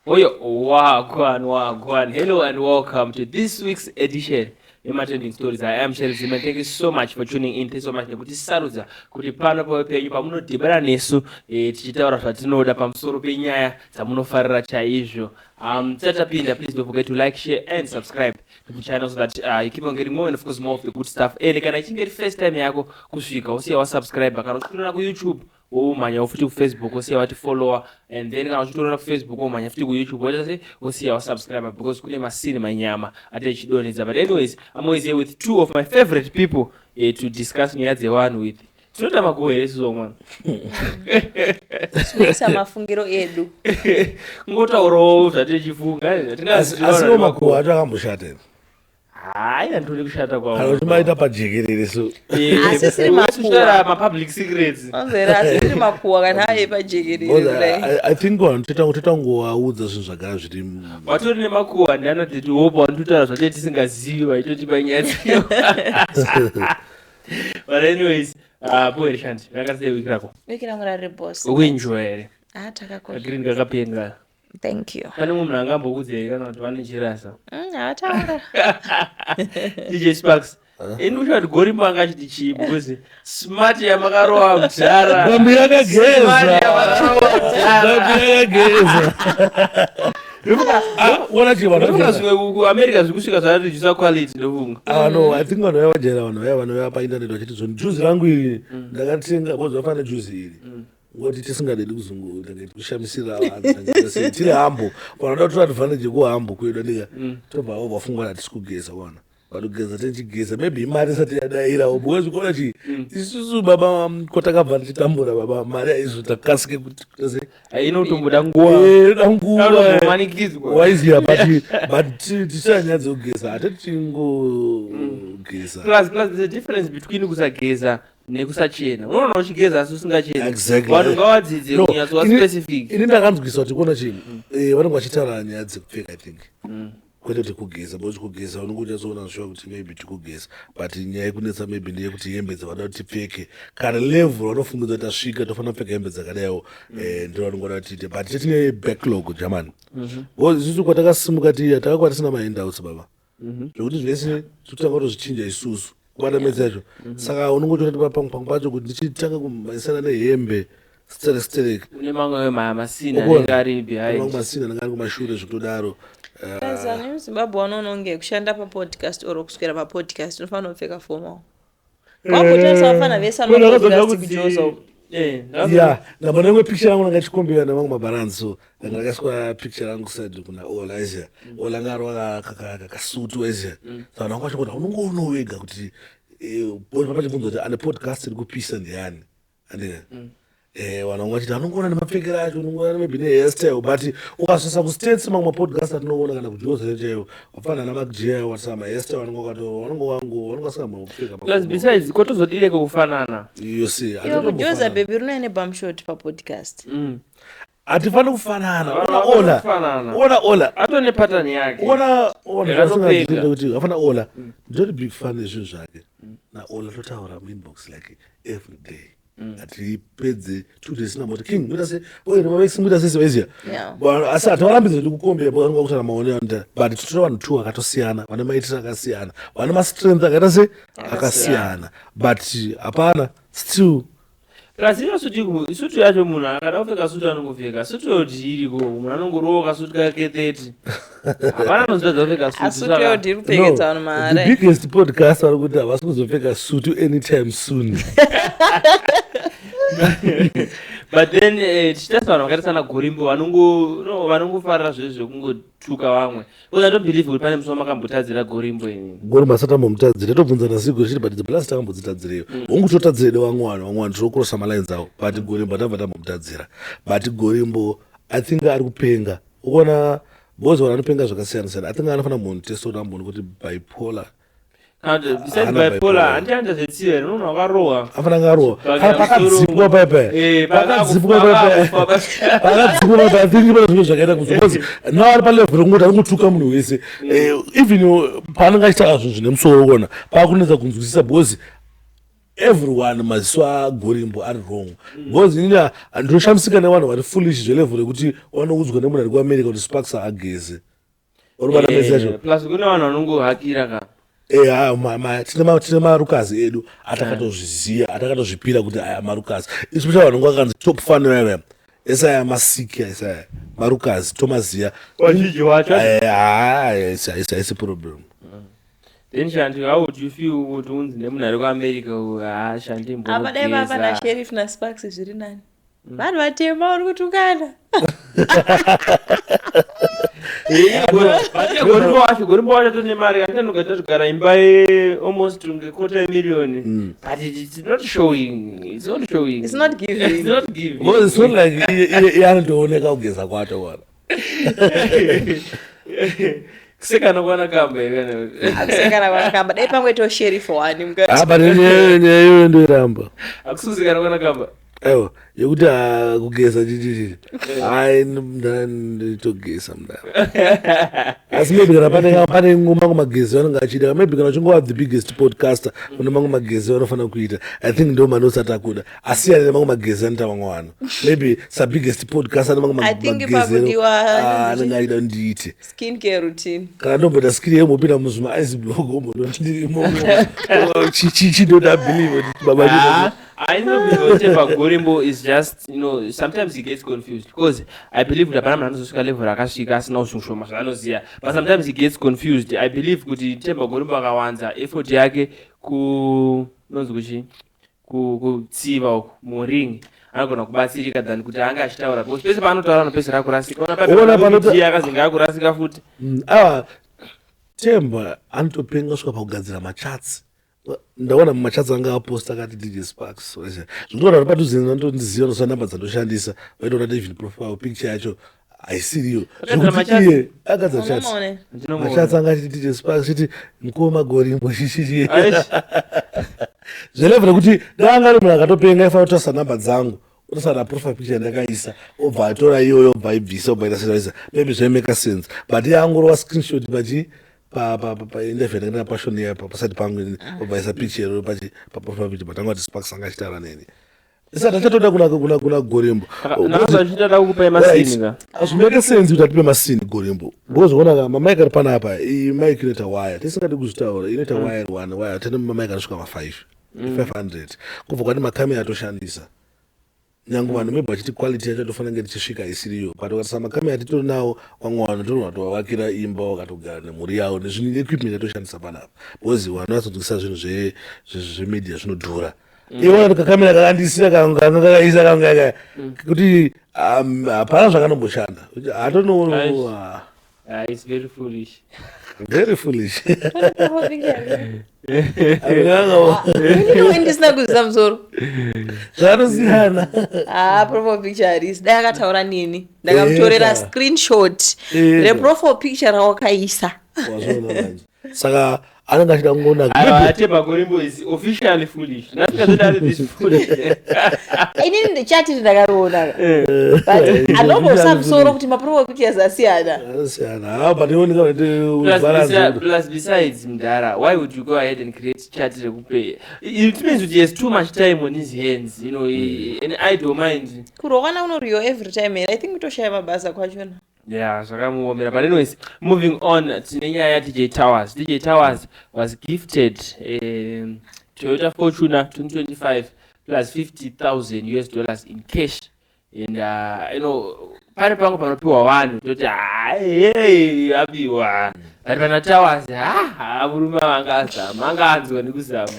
Oyo, wagwan, wagwan. Hello and welcome to this week's edition yematrending stories. I am Sheriff Zimman. Thank you so much for tuning in. Thank you so much nekutisarudza kuti pano pave penyu pamunodhibana nesu tichitaura zvatinoda pamusoro penyaya dzamunofarira chaizvo. Tisati tapinda, please don't forget to like, share and subscribe to the channel so that you keep on getting more and of course more of the good stuff. And kana ichinge iri first time yako kusvika, usiya wasubscribe. Kana uchitorera kuYouTube, womhanya futi kuFacebook, wosiya watifollowa, and then kana uchitorera kuFacebook, womhanya futi kuYouTube, woita se wosiya wasubscribe, because kune masini manyama atichidonhedza. But anyways, I'm always here with two of my favorite people to discuss nyaya dzevanhu with. Tinoita makuhwa here isusu mwana? Tinoisa mafungiro edu. Kungotaurawo zvatichifunga. Asiwo makuhwa acho akamboshata here? Hayi, handitodi kushata kwawo. Kana uchimaita pajekerere so. Asisiri makuhwa. Mapublic secrets. Anzera asisiri makuhwa kana ave pajekerere kudai. I think vanhu totangovaudza zvinhu zvagara zviri. Vatori nemakuhwa ndianateti hope vanototaura zvatee tisingazivi, vaitotipa nyaya. But anyways, poere shanti rakasei wiki rako? Wiki rangu rari boss. Ukuenjoya here? Ah, takakosha. Kagreen kakapenga. Thank you. Pane mumwe munhu angambokudza here kana kuti vane chirasa? Havataura. DJ Sparks, ini usha kuti Gorimbo anga achiti chii, because smart yamakarova mudhara. Gambi yakageza. Smart yamakarova mudhara. Gambi yakageza. Ah, ona chii vanhu Ndofunga vajera. zvimwe kuAmerica zviri kusvika zvaredusa quality, ndofunga. Ah no, I think vanhu vaya vajera, vanhu vaya vanouya painternet vachiti zvoni juzi rangu iri ndakatenga because vafanira juzi iri ngoti tisingadedi kuzunguta kushamisira vanhu sei tiri hambo, vanoda kutora advantage yekuhambo kwedu andika tobva avo vafunga kuti hatisi kugeza. Wana vanogeza, tichigeza, maybe imari isati yadairawo, because kuona chi isusu baba kwatakabva tichitambura baba, mari haizo takasike kuti sei. Inotomboda nguva. Inoda nguva. Anomanikidzwa. Waiziya, but tichaya nyaya dzekugeza, hatiti tingogeza. Plus there's a difference between kusageza nekusachena. Unoona uchigeza asi usingacheni. Exactly. Vanhu ngavadzidze No, kunyatsova specific. Ini ndakanzwisa kuti kuona chinhu vanenge vachitaura nyaya dzekupfeka, I think, kwete kuti kugeza, because kugeza unenge uchatsoona sure kuti maybe tikugeza, but nyaya yekunetsa maybe ndeyekuti hembe dzavada kuti tipfeke kana level vanofungidza kuti tasvika tofanira kupfeka hembe dzakadaiwo, ndo vanongoda kuti tiite, but tine backlog germany, because isusu kwatakasimuka tiya takakwa tisina mahandouts baba, zvekuti zvese totanga kutozvichinja isusu kubata medzi yacho. Saka unongotoona kuti pamwe pamwe pacho kuti ndichitanga kumhanyisana nehembe sterek sterek. Une mamwe masini Ukuona? anenge ari behind. Mamwe masini anenge ari kumashure zvekutodaro. Vanhu vemuZimbabwe vanoona kushanda papodcast or kuswera papodcast unofanira kupfeka formal. Wakutarisa vafana vese Ndakazoda vanopodcast kuJoza uko. Ya, ndabona imwe picture yangu ndanga chikombera nemamwe mabharanzi, so ndanga ndakaiswa picture rangu side kuna Ola Asia. Ola anga arova kasutu Asia, saka vanhu vanga vachingoti unongoonawo wega kuti pachibvunza kuti ane podcast iri kupisa ndiani andika. Vanhu vanga vachiti anongoona nemapfekero acho, unongoona maybe nehairstyle, but ukasvisa kuStates mamwe mapodcast atinoona kana kuJoza chaiwo, vafana namakj watisa mahairstyle vanonge vakato vanonge vango vanonge vasingamwe kupfeka. Plus besides, kotozodireko kufanana? You see. Iwe kuJoza baby rinouya nebumshot papodcast. Hatifani kufanana. Vanhu Ona vafana Ola. kufanana. Ona Ola. Atone pattern yake. Ona ona. Yakatopfeka. Kuti afana Ola, ndoti big fan yezvinhu zvake. NaOla totaura muinbox like every day, hatipedze 2 days sinamboti king muita se oye mavaisimuita sese vaiziya. Asi hativarambidzi kuti kukombera vanonga kutaura maonero anoita, but titora vanhu two vakatosiyana, vane maitiro akasiyana, vane mastrength akaita se akasiyana, but hapana still. Plus iyo suti, sutu yacho, munhu akada kupfeka sutu anongopfeka sutu yoti iriko, munhu anongorowa kasutu kake 30, hapana anozotadza kupfeka sutu. Asutu yoti iri kupfekedza vanhu The mahara. biggest podcast vari kuti havasi kuzopfeka sutu anytime soon. But then tichitarisa vanhu vakaita sana Gorimbo, vanongo no, vanongofarira zvezvo zvekungotuka vamwe, because I don't believe kuti pane musi wamakambotadzira Gorimbo inini. Gorimbo asati ambomutadzira, tobvunza nasigo chiti, but plus takambodzitadzireyo. Hongu, totadziredo vamwe vanhu, vamwe vanhu tinokurosa malines avo, but Gorimbo atabva tambomutadzira. But Gorimbo, I think ari kupenga ukuona, because vanhu vanopenga zvakasiyana siyana. I think anofanira munhu test kuti amboona kuti bipolar. Kana kuti besides Haana bipolar, bipolar. hanti anoita zvetsiva here? Unoona wakarohwa. Afanira kunge arohwa. Chibhakera Kana pakadzipwa musoro. paipai. Pakadzipwa paipai. Pakadzipwa paipai. I think pane zvimwe zvakaita kuzo, because now ari palevel rekungoti ari kungotuka munhu wese. Even paanenge achitaura zvinhu zvine musoro, kuona pakunetsa kunzwisisa because Everyone maziso aGorimbo ari wrong, because inini ndinoshamisika nevanhu vari foolish zvelevel rekuti vanoudzwa nemunhu ari kuAmerica kuti Sparks ageze. Urikubata message yacho? Plus kune vanhu vanongohakira ka. Tine marukazi edu atakatozviziva, atakatozvipira kuti aya marukazi, especially vanhu vakanzi top fan vaya, ese aya masiki, ese aya marukazi tomaziya. Vazhinji vacho. Haisi problem. Then Shanti, how would you feel kuti unzi nemunhu ari kuAmerica, ha, Shanti, Apa dai vapa mbonogeza? naSheriff naSparks zviri nani. Vanhu vatema uri kutukana. Gorimbo wacho, Gorimbo wacho tone mari, andinogaita kugara imba ye almost kunge quarter yemillion, but it's not showing, it's not showing. It's not giving. It's not giving. Because it's not like iye anotooneka kugeza kwacho kwana. Kusekana kwana kamba here kana? Akusekana kwakamba, dai pamwe Sheriff wani mukati. Ah, but nyaya iyoyo ndoiramba. Akususikana kwana kamba. Aiwa, yekuti kugeza chichichi, hai, nditogeza mudara, asi maybe kana pane mamwe magezi vanenge achiita, maybe kana uchingova the biggest podcaster, une mamwe magezi vanofanira kuita. I think ndo manosati akuda asiyana nemamwe magezi anoita vamwe vanhu. Maybe sabiggest podcaster ane mamwe I think magezero anenge achida ndiite. Skin care routine. Kana ndomboita skiri yembopinda muzvima ice block, ombodondirimo chindoda believe kuti baba. Ah, I know because Gorimbo is just, sometimes he gets confused, because I believe kuti hapana munhu anozosvika level akasvika asina uzvishoma zvaanoziva, but sometimes he gets confused. I believe kuti Temba Gorimbo akawanza effort yake ku nonzi kuchi kutsiva uku muring, anogona kubatsirika than kuti ange achitaura, because pese paanotaura anopedzisira akurasika. Uona Akazinge akurasika futi. Awa, Temba anotopenga kusvika pakugadzira machats. Ndaona mumachats anga aposta akati DJ Sparks, zvinotoona kuti padhuze nandondiziva nosa namba dzandoshandisa, vaitoona kuti even profile picture yacho haisiriyo. Akagadzira Zvekuti machats? iye agadzira chats. Unomaona? Ndinomuona. Machats anga achiti DJ Sparks, chiti mukoma Gorimbo, chichichi. Aish. Zvelevel rekuti danga ari munhu akatopenga, aifanira kutarisa namba dzangu, otarisa profile picture yandakaisa, obva atora iyoyo, obva aibvisa, obva aita seaisa, maybe zvaimake sense, but iye angorova screenshot pachi painterview yandakaita Passion iya pasati pangu ini, obva aisa picture iyoyo pachi paprofile picture, but anga kuti Sparks anga achitaura neni isati achatoda kuna Gorimbo. Nazo achida kukupai masini ka. Hazvimake sense kuti atipe masini Gorimbo, because ona mamic ari panapa, iyi mic inoita waya, tisingadi kuzvitaura, inoita waya one waya, tine mamic anosvika ma5 500, kubva kwati makamera atoshandisa, nyange vanhu maybe vachiti quality yacho tofanira kunge tichisvika isiriyo, but ukatarisa makamera titori nawo, vamwe vanhu tori vatovavakira imba, vakatogara nemhuri yavo nezvinhu, equipment yatoshandisa panapa, because vanhu vanyatsonzwisisa zvinhu zvemedia zvinodhura. Iwona kakamera kakandisira kanga kakaisa kanga kuti hapana zvakanomboshanda, hatono. Aish. Ah, it's very foolish. Very foolish. Inini ndisina kuzisa musoro. Zvakatosiyana. Ah, profile picture harisi. Dai akataura nini, ndakamutorera Eka. screenshot Eka. reprofile picture rawakaisa. Wazviona manje, saka anenge achida kungonaka. Aiwa, Temba Gorimbo is officially foolish. Nasikazodari this foolish. Inini ndichati ndakariona, but anombosa musoro kuti maprofile pictures asiyana. Akasiyana, ha, but ioneka Plus, plus besides mdara, why would you go ahead and create chat rekupay? It means that he has too much time on his hands, an idle mind. Kurokwana unoriyo every time here? I think kutoshaya mabasa kwachona. Yeah, zvakamuomera. But anyways, moving on, tine nyaya yaDJ Towers. DJ Towers was gifted Toyota Fortuner 2025 plus $50,000 US in cash, and pane pamwe panopiwa vanhu toti hai apiwa, but pana Towers, ha, murume anga azama, anga anzwa nekuzama.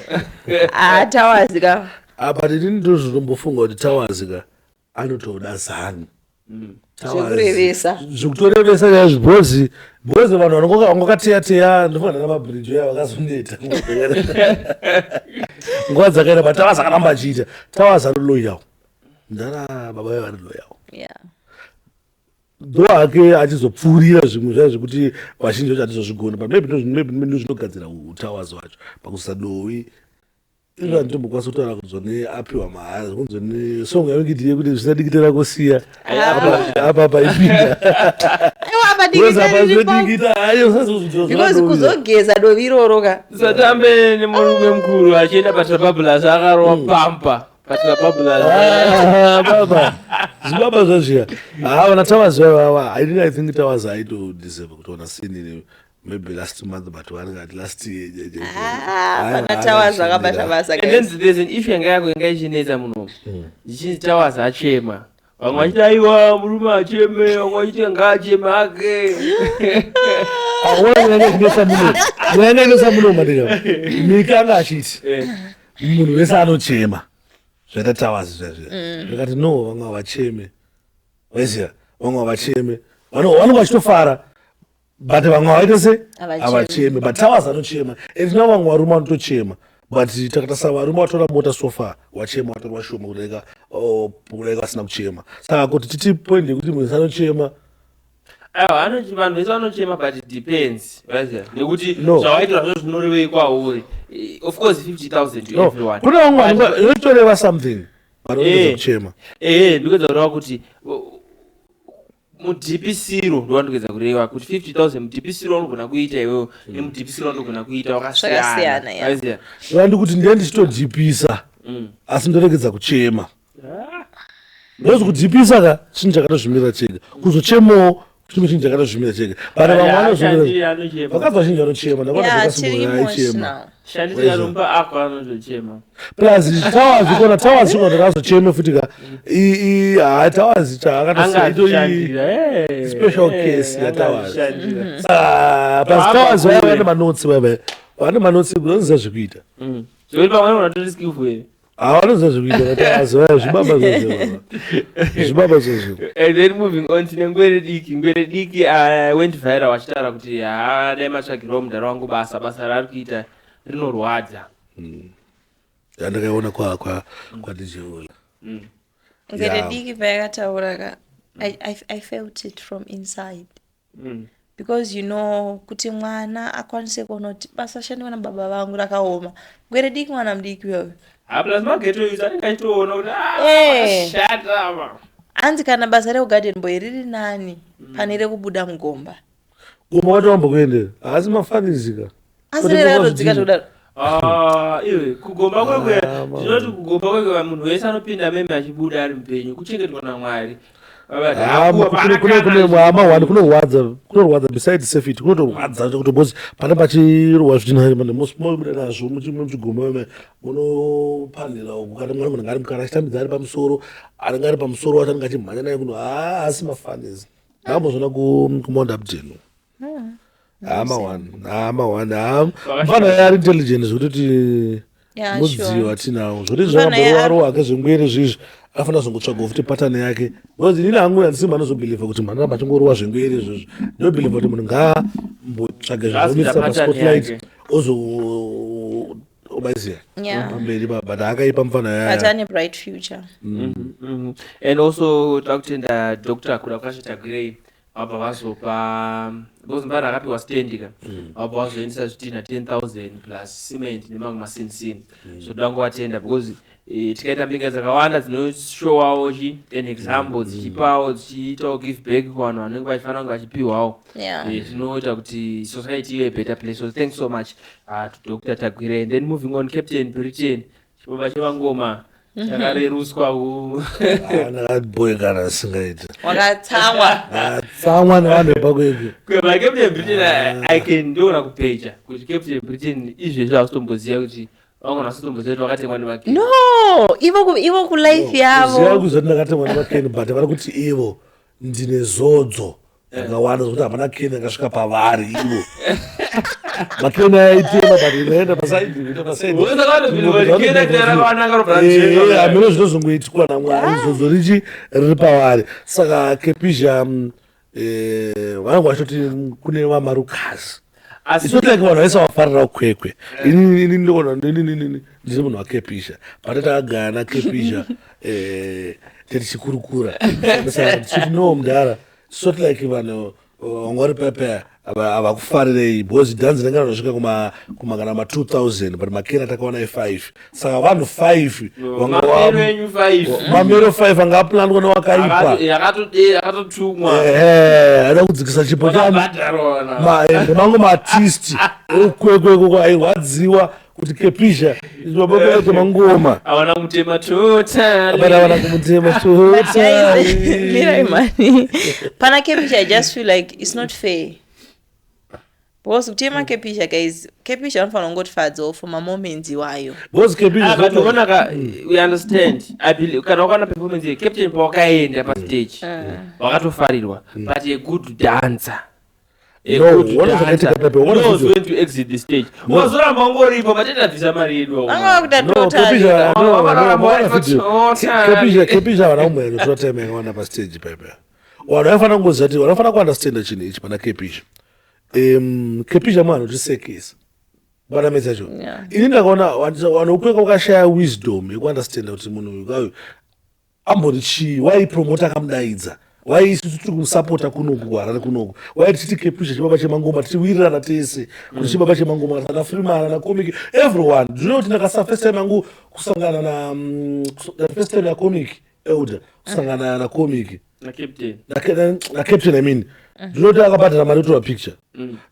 Ah, Towers ka. But inini ndozvinombofunga kuti Towers ka anotoda zanu. Zvekurevesa. Zvekutorevesa chaizvo, because vanhu vangokateya teya, ndofanira namabridge aya vakazoneta nguva dzakaenda, but Towers akaramba achiita. Towers ari loyal, ndara baba vaye vari loyal. Ndo hake achizopfuurira zvimwe zvayo zvekuti vazhinji vacho hatizozvigona, but maybe ndozvinogadzira uTowers wacho pakusadowi izvo. Handitombokwanisa kutaura kuzone apiwa mahara, kunzone song yaingiti yekuti zvisina dikita rako siya apa apa ipinda. Aiwa, apa Apa dikita because kuzogeza dovi iroro ka. Satambe nemurume mukuru achienda patrabablas akarova pampa patrabablas. Ah, baba, zvibaba zvazviya. Ha, vana Towers vavava, I think Towers aitodeserve kutoona scene maybe last month, but vanongati last year. Ah, pana Towers vakabata basa. And then Guys. there's an issue yanga yako yanga ichinetsa muno, zvichinzi Towers achema, vamwe vachiti aiwa, murume acheme, vamwe vachiti ngaacheme ake. Aona, nyanga inetsa muno, nyanga inetsa muno madika Mika anga achiti munhu wese anochema zvaita Towers zviya. Ndikati no, vamwe havacheme, waiziya, vamwe havacheme, vanenge vachitofara, but vamwe havaite se Havachemi. Havacheme, but Towers anochema. And tina vamwe varume vanotochema, but takatarisa varume vatora mota so far wachema vatori vashoma kudarika, oh, kudarika vasina kuchema. Saka kuti titi point yekuti munhu wese anochema. Aiwa, vanhu vese vanochema, but it depends, waiziya, nekuti No. zvawaitirwa zvo zvinorevei kwauri. Of course 50,000 to No, everyone. kune vamwe vanhu inotoreva something, vanoregedza kuchema. Ehe, ndikuedza kureva kuti mudhipisiro ndowandikuedza kureva kuti 50,000 mudhipisiro unogona kuita iwewo nemudhipisiro unogona kuita Zvakasiyana, wakasiyana. yeah. Waiziya? Vandi kuti ndiye ndichitodhipisa, asi ndoregedza kuchema. Ndozi kudhipisa ka chinhu chakatozvimira chega, kuzochemawo chimwe chinhu chakatozvimira chega, but vamwe vanozvimira. Shandi anochema. Vakadzi vazhinji vanochema. Ndakaona Yeah, tiri zvakasimuka aichema. emotional. Shandi tikanomba ako anotochema. Plus Towers kona, Towers kona ndakazocheme futi ka. Ha, Towers chaakatoshandira. Angazvishandira. Special case yaTowers. Angazvishandira. Plus Apa Towers vaya kure. vane manotsi, vaya vane manotsi, vanoziva zvekuita. Zvekuti pamwe unotori skillful here. Ha, vanoziva zvekuita Towers vaya, zvibaba zvozvo, zvibaba zvozvo. And then moving on, tine Ngwere Diki. Ngwere Diki went viral achitaura kuti ha, dai matsvagirawo mudhara wangu basa, basa raari kuita rinorwadza. Yandakaiona kwa DJ Ola. Ngwere Diki payakataura ka, I felt it from inside because kuti mwana akwanise kuona kuti basa shandiwa nababa vangu rakaoma. Ngwere Diki mwana mudiki uyoyo. Ha, plus maghetto youth anenge achitoona kuti shata apa. Hanzi kana basa rekugarden boy riri nani pane rekubuda mugomba. Goma wacho wambokuendera, haasi mafanizika. Asi rere ratodzika zvekudaro. Ah, iwe, kugomba kwekwe Ah, man. ndinoti kugomba kwekwe munhu wese anopinda meme achibuda ari mupenyu, kuchengetwa naMwari. Kune hama one kunorwadza, kunorwadza. Beside safety, kunotorwadza kuti because pane pachirohwa zvidhina, mobuda nazvo muchigoma, munopanhira uku. Kana mwana munhu ari mukara achitambidza ari pamusoro, anenge ari pamusoro wacho anenge achimhanya naye kuno. Haasi mafanisi. Ndakambozviona kuMount Hampden. Hama one, hama one, mufana ari intelligent zvekutoti mudziyo atinawo zvoti Mufana zvakamborova ake zvengwere zvizvi, anofanira kuzongotsvagawo futi pattern yake, because inini hangu handisi munhu anozobhilivha kuti munhu anoramba achingorova zvengwere izvozvo. Ndinobhilivha kuti munhu ngaambotsvage Ngaazvita zvinomisa pattern paspotlight, yake. ozo obaiziya pamberi pa, but akaipa mufana But yaya. ane bright future. And also takutenda Dr Kudakwashe Tagwirei, vabva vazopa, because mufana akapiwa stand ka, vabva vazoendesa zvidhina 10,000 plus cement nemamwe masinsini. So toda kungovatenda because tikaita mbinga dzakawanda dzinoshowawo chi an example, dzichipawo, dzichiitawo give back kuvanhu vanenge vachifanira kunge vachipiwawo, zvinoita kuti society ive a better place. So thanks so much to Dr Tagwirei. And then moving on, Captain Britain, chibaba chevangoma chakareruswa ku Ndakabhoekana asingaiti. Wakatsamwa. Atsamwa nevanhu vepakwekwe. But Captain Britain, I can ndoona kupecha kuti Captain Britain izvezvi havasitomboziva kuti vangona vasitomboziva kuti vakatengwa nemakeni. No, ivo kulife Ziva yavo. Kuzoti ndakatengwa nemakeni, but vari kuti ivo ndine zodzo yakawanda zvokuti hapana keni yakasvika pavari ivo. Makeni aitema, but inoenda paside, inoenda paside. Hameno zvinozongoitwa naMwari, zodzo richi riri pavari. Saka Kepisha, vanenge vachitoti kune vamarukazi. Asi It's not like vanhu vaisa vafarira kuKwekwe. Inini ndinoona inini ndiri munhu waKepisha, pate takagara naKepisha, tichikurukura. Saka tichiti no mudhara, it's not like vanhu vanga vari paya. Havakufarirei because dhanzi rinenge rinosvika kuma kana ma 2000, but makera takaona i5, saka vanhu 5. Mamero enyu 5. Mamero 5 anga aplanwa newakaipa. Akatotumwa. Ehe, aida kudzikisa chipo chani. Wakabhadharwa. Nemamwe maartist ekwekwekoko airwadziwa kuti Kepisha chibaba mangoma. Awana mutema totally. Apana vana kumutema. But guys, mirai mani. Pana Kepisha, I just feel like it's not fair because kutema Kepisha, guys, Kepisha anofanira kungotifadzawo for mamoments iwayo. Because Kepisha Ah, but unoona ka, we understand, I believe kana wakaona performance yecaptain pawakaenda pastage, wakatofarirwa, but a good dancer, a No, good what is dancer zvakaitika Pepe? What is knows it? when to exit the stage. Ukazoramba ungoripo, matetabvisa mari yedu. Vanga vakuita No, totally. Kepisha, no, no, Vakaramba maona vari video. totally. Kepisha havana kumboenda time yakawanda pastage pepe. Vanhu vaifanira kungoziva kuti vanofanira kuunderstanda chinhu ichi pana Kepisha. Kepisha munhu anotisekesa pana mese acho. Ini ndakaona vanhu ukweka ukashaya wisdom yekuunderstanda kuti munhu uyu kauyu ambori chii, waipromota akamudaidza, wai isusu tiri kumusapota kunoku kuHarare kunoku, wai tichiti Kepisha chibaba chemangoma, tichiwirirana tese kuti chibaba chemangoma kana Freeman naComic, everyone. Ndinoona kuti ndakasa first time yangu kusangana na first time yaComic Elder kusangana naComic Nacaptain. Nacaptain, I mean, ndinoti akabhadhara mari kutora picture,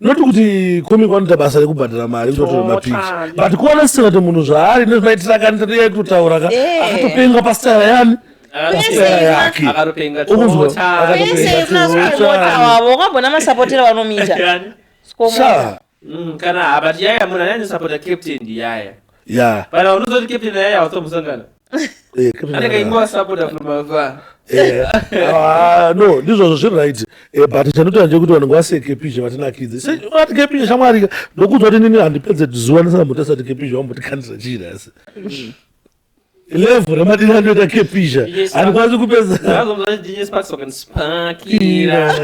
not kuti Comic vanoita basa rekubhadhara mari kutotora mapicture, but kuona sina kuti munhu zvaari nezvinoitira akatotaura ka akatopenga pastyle yani, pastyle yake. Akatopenga. Ukuzwa? Totally. Pese kuna skomota wavo, wakambona masapotero vanomuita. Yani? Skomota. Sha. Kana but Yaya munhu anonyanyosapota captain ndiyaya. Ya. Kana unozoti captain nayaya hautombosangana. Captain anenge ingowasapota from afar. Ah, no, ndizvozvo zviri right. But chanoita ndechekuti vanhu ngavasiye Kepisha vatinakidze. Ati Kepisha shamwari, ndokudzwa kuti inini handipedze zuva ndisingambotasa kuti Kepisha wambotikandira chii nhasi. Level remadini anoita Kepisha, handikwanisi kupedza. Ndakazomuzwa DJ Sparks wakandispakira.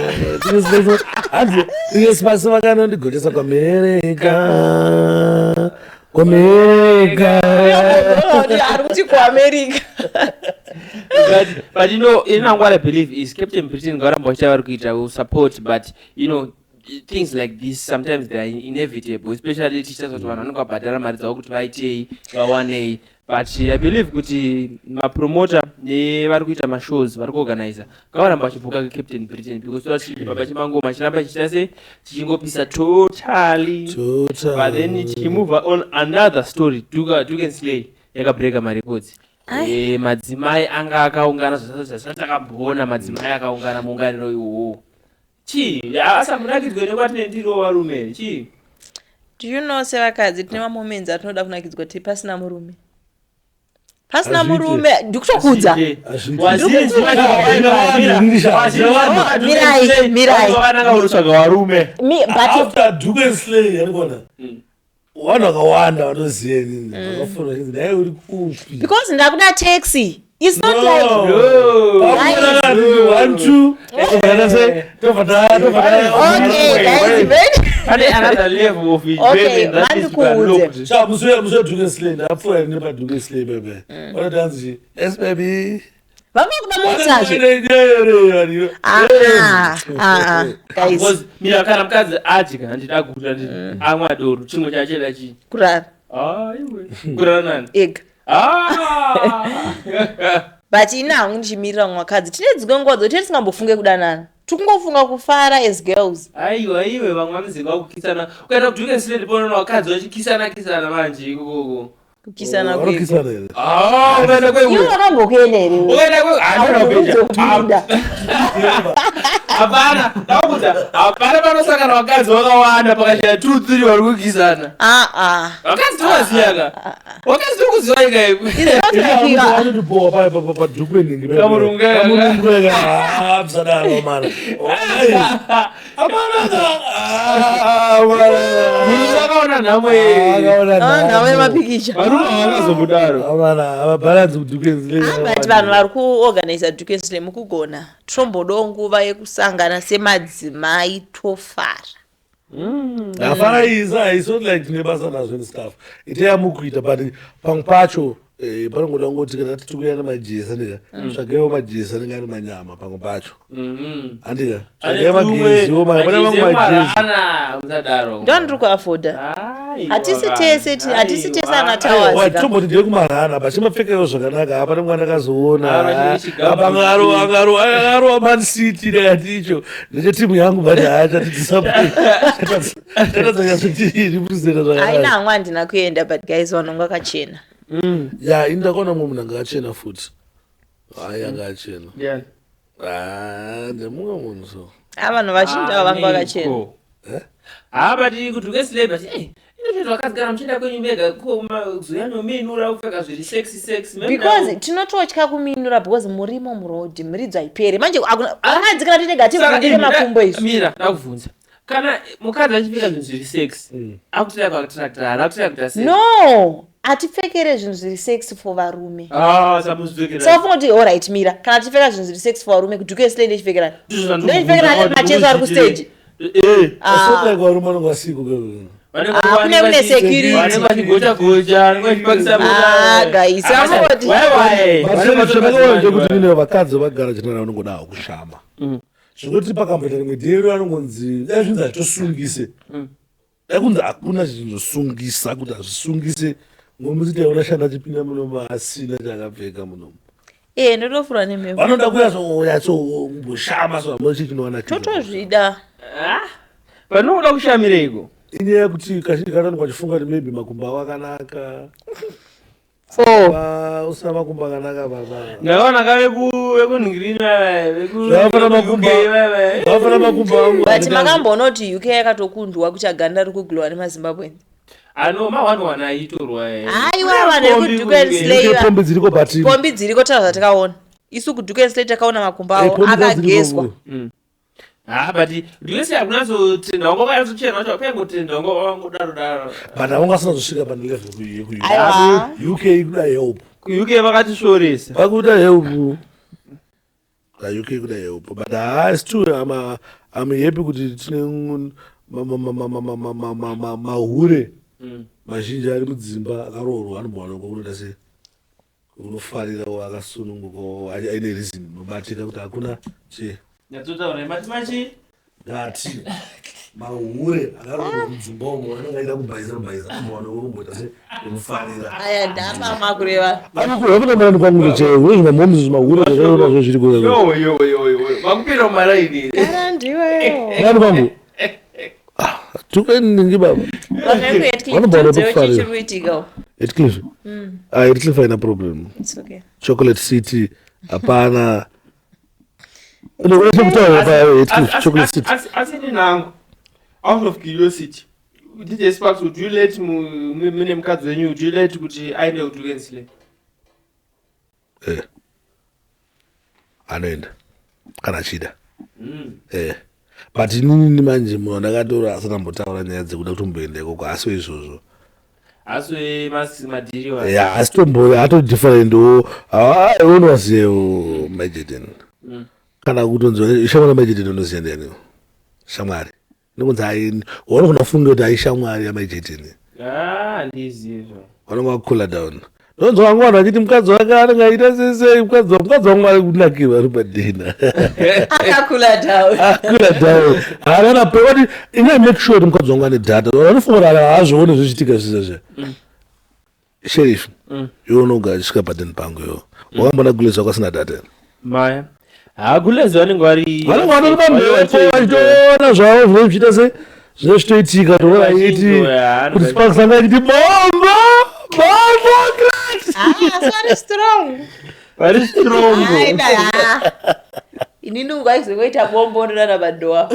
Hanzi DJ Sparks vakanondigotesa kuAmerica, kuAmerica. Ari kuti kuAmerica. But you know what I believe is Captain Britain ngavaramba vachiita vari kuita, will support, but things like this sometimes they are inevitable, especially tichitaura kuti vanhu vanenge vabhadhara mari dzavo kuti vaitei, vawanei. But I believe kuti mapromota nevari kuita mashows, vari kuorganiza, ngavaramba vachibhuka Captain Britain because toda kuti baba chemangoma chiramba chichita sei, chichingopisa totally. Total. But then tichimove on, another story, Duke and Slay yakabreka marecords. Madzimai anga akaungana zvasati takamboona madzimai akaungana muunganiro iwowo. Chii, asamunakidzwe nekwatinendiriwo varume, chii? Do you know sevakadzi tine mamoments atinoda kunakidzwa tiri pasina murume, pasina Hazviite. murume? Ndikutokudza. Mirai, mirai. Wakananga unotsvaga varume. But After Duke and Slay, yarikuona vanhu vakawanda vanoziva inini vakafona vachinzi, "Nhai, uri kupi?" Because ndakuda taxi. It's not like One, two, tobva sei, tobva Okay, guys, very Pane another level of Okay, enjoyment that needs to be mandikuudze. unlocked. Sha, musi weDuke and Slay ndapfuura nepaDuke and Slay bebe, vanotanzi, "Yes, baby." Vamwe kuda motsazve. Ah, ah, ah, guys. Because mira, kana mukadzi adya, handida guta, nditi amwa doro, chimwe chacheda chii? Kurara. Ah, iwe kurara nani? Ega. Ah! But ini hangu ndichimirira vamwe vakadzi, tine dzimwe nguva dzokuti tisingambofunge kudanana, tikungofunga kufara as girls. Aiwa iwe, vamwe vanoziva kukisana. Ukaenda kuDuke Slay ndiponoona vakadzi vachikisana kisana manje ikoko. Kukisana kweko? Vanokisana here? Ah, ukaenda Iwe kweiwe wakambokuenda here iwe? ukaenda kwe handina kuenda. Hauzopinda. Hapana, ndakudza, hapana panosangana vakadzi vakawanda pakashaya two three vari kukisana. Ah, ah. Vakadzi tovaziya ka, vakadzi tokuziva ika. It's not like you are Vanotibowa padhuku ningi. Kamurungu kaka. Kamurungu kaka, musadaro mana. Munhu akaona nhamo iyi. Ah, nhamo yemapikicha. Varume havangazobudaro. Avabharanzi kuDuke. Ah, but vanhu vari kuorganiza Duke Slay mukugona. Tinombodawo nguva yekusangana semadzimai tofara. Hafara isa, it's not like tine basa nazvo and stuff, iteyamukuita, but pamwe pacho. Eh, panongoda kungoti kana tikuya nemajezi andika tsvagaiwo majezi anenge ane manyama pamwe pacho. Andika Ane tsvagai tumwe, mageziwo pane majezi mamwe majezi. emarana, musadaro. Ndondiri kuafoda. Aiwa, Hatisi tese hatisi tese aiwa. ana Towers ka. Tomboti ndeye kumarana pachimapfekawo zvakanaka hapana mwana akazoona. Ah, vachine Apa angarowa Man City ndakati icho ndechetimu yangu, but haachatidisapchatadzanyatsotirepresenta Haina zvakanaka. hangu, handina kuenda, but guys, vanhu vanga vakachena. Ya, ini ndakaona mumwe munhu anga achena futi, hayi, anga achena. Yeah. Ah, ndemumwe munhu so. A, vanhu vazhinji ava vanga vakachena. Neko. Ha, but kuti ukesilei, but inototi vakadzi kana muchienda kwenyu mega zoyanyominura kupfeka zviri sexy sexy. Maybe Because tinototya kuminura because murimo murodhi, muridzo haiperi manje. Vakadzi kana tinenge Saka hativhundire imi, makumbo izvi. Mira, ndakubvunza, kana mukadzi achipfeka zvinhu zviri sexy, akutira kuattracta, haana kutira kuita sei? No, hatipfekere zvinhu zviri sexy for varume. Ah, samuzvipfekera. Saka funga kuti, alright, mira, kana tichipfeka zvinhu zviri sexy for varume, kuDuke Slay ndechipfekerani? Ndizvo Ndechipfekera zvandikubvunza, macheso ari kustage. Asodai varume vanonge vasiko. Vanenge Ah, kune security. Vanenge vachigocha gocha, vanenge vachipakisa. Ah, guys, amoti. Ndekuti nine vakadzi vagara chinana vanongodawo kushama, zvekuti pakamboita rimwe dhero anongonzi dai zvinzi hazvitosungise, dai kunzi hakuna zvinosungisa, kuti hazvisungise, ngomuti taiona shanda achipinda munomu asina chaakapfeka munomu. E, ndotofura nemhepo. Vanoda kuyatsokumboshama, so hamuna chii chinowanakidza. Totozvida. Panoda kushamireiko? Inyaya yekuti kazhinji kacho vanenge vachifunga kuti maybe makumbo avo akanaka. Four. Usina makumbo akanaka, baba. Ndakaona ka vekunhingirina. Zvakafanana makumbo, zvakafanana makumbo angu. But makamboona kuti UK yakatokundwa kuti aganda riri kuglowa nemaZimbabweans? Ano ma1 1 aitorwa. Haiwa, vanhu vekuDuke and Slay. UK pombi dziriko, but Pombi dziriko, taura zvatakaona isu kuDuke and Slay, takaona makumbo avo pombi dziriko. akagezwa. Ha, but ndiyese hakunatsotrenda, wanga wakanyatsochena wacho, pengotrenda wanga wangodaro daro. But avanga asina kuzosvika pane level yeku Aiwa. UK kuda help. KuUK vakatishoresa. Vakuda help UK, kuda help, but haa, still I'm happy kuti tine mahure mazhinji ari mudzimba akaroorwa, anombowana kunoita se unofarira akasununguka, aine reason inobatika kuti hakuna che. Nyatsotaura mati machi. Ngati mahure akaroorwa mudzimba umo anenge aida kubhaisa bhaisa, anombowana kumboita se unofarira. Aya ndapa makureva. Anokureva kwangu chaiwo zvimamhoms, zvimahure zvakaona zvo zviri kuya. Yo yo yo yo, vakupinda mumaraini. Kana ndiwewo. Nani kwangu tukeningi baba. Vanhu Vanobva vekuHeathcliff, kufarira. chiri kuitika? Heathcliff, ah, Heathcliff haina problem. It's okay. Chocolate City hapana. Unoona pa Heathcliff, Chocolate City. Asi ninangu, out of curiosity, DJ Sparks, would you let mune mukadzi wenyu, would you let kuti aende kuDuke and Slay? Eh, anoenda kana achida. But inini manje munhu andakatora asati ambotaura nyaya dzekuda kutomboenda ikoko, asi izvozvo. Asi madhiri wa. Ya, asi tombo ato different wo, unoziyewo Majeden, kana kutonzi shamwari yaMaijeden, unoziya ndiani shamwari inongonzi ai, wanogona kufunga kuti aishamwari yaMaijeden. Ah, handizizvo. Vanonge vakula down, ndonzwa vangu vanhu vachiti mukadzi wake anenge aita sesei, mukadzi wangu ari kunakirwa ari padhina. Akakula down. Akula down, haana pewati ina make sure kuti mukadzi wangu ane data. Vanofunga kuti haazvione zvichiitika zvisizve. Sheriff, iwe unogara achisvika padeni pangu, iwo wakambona gulezi wako asina data here? Maya, hagulezi vanenge vari Vanenge vatori pamhepo vachitoona zvavo zvinenge zvichiita se zvinenge zvichitoitika, toona aiti kuti Sparks anga achiti bombo bombo crat. Ah, sorry, strong. Vari strong. Aida, ah. Inini ungaizongoita bombo ndorara madoa.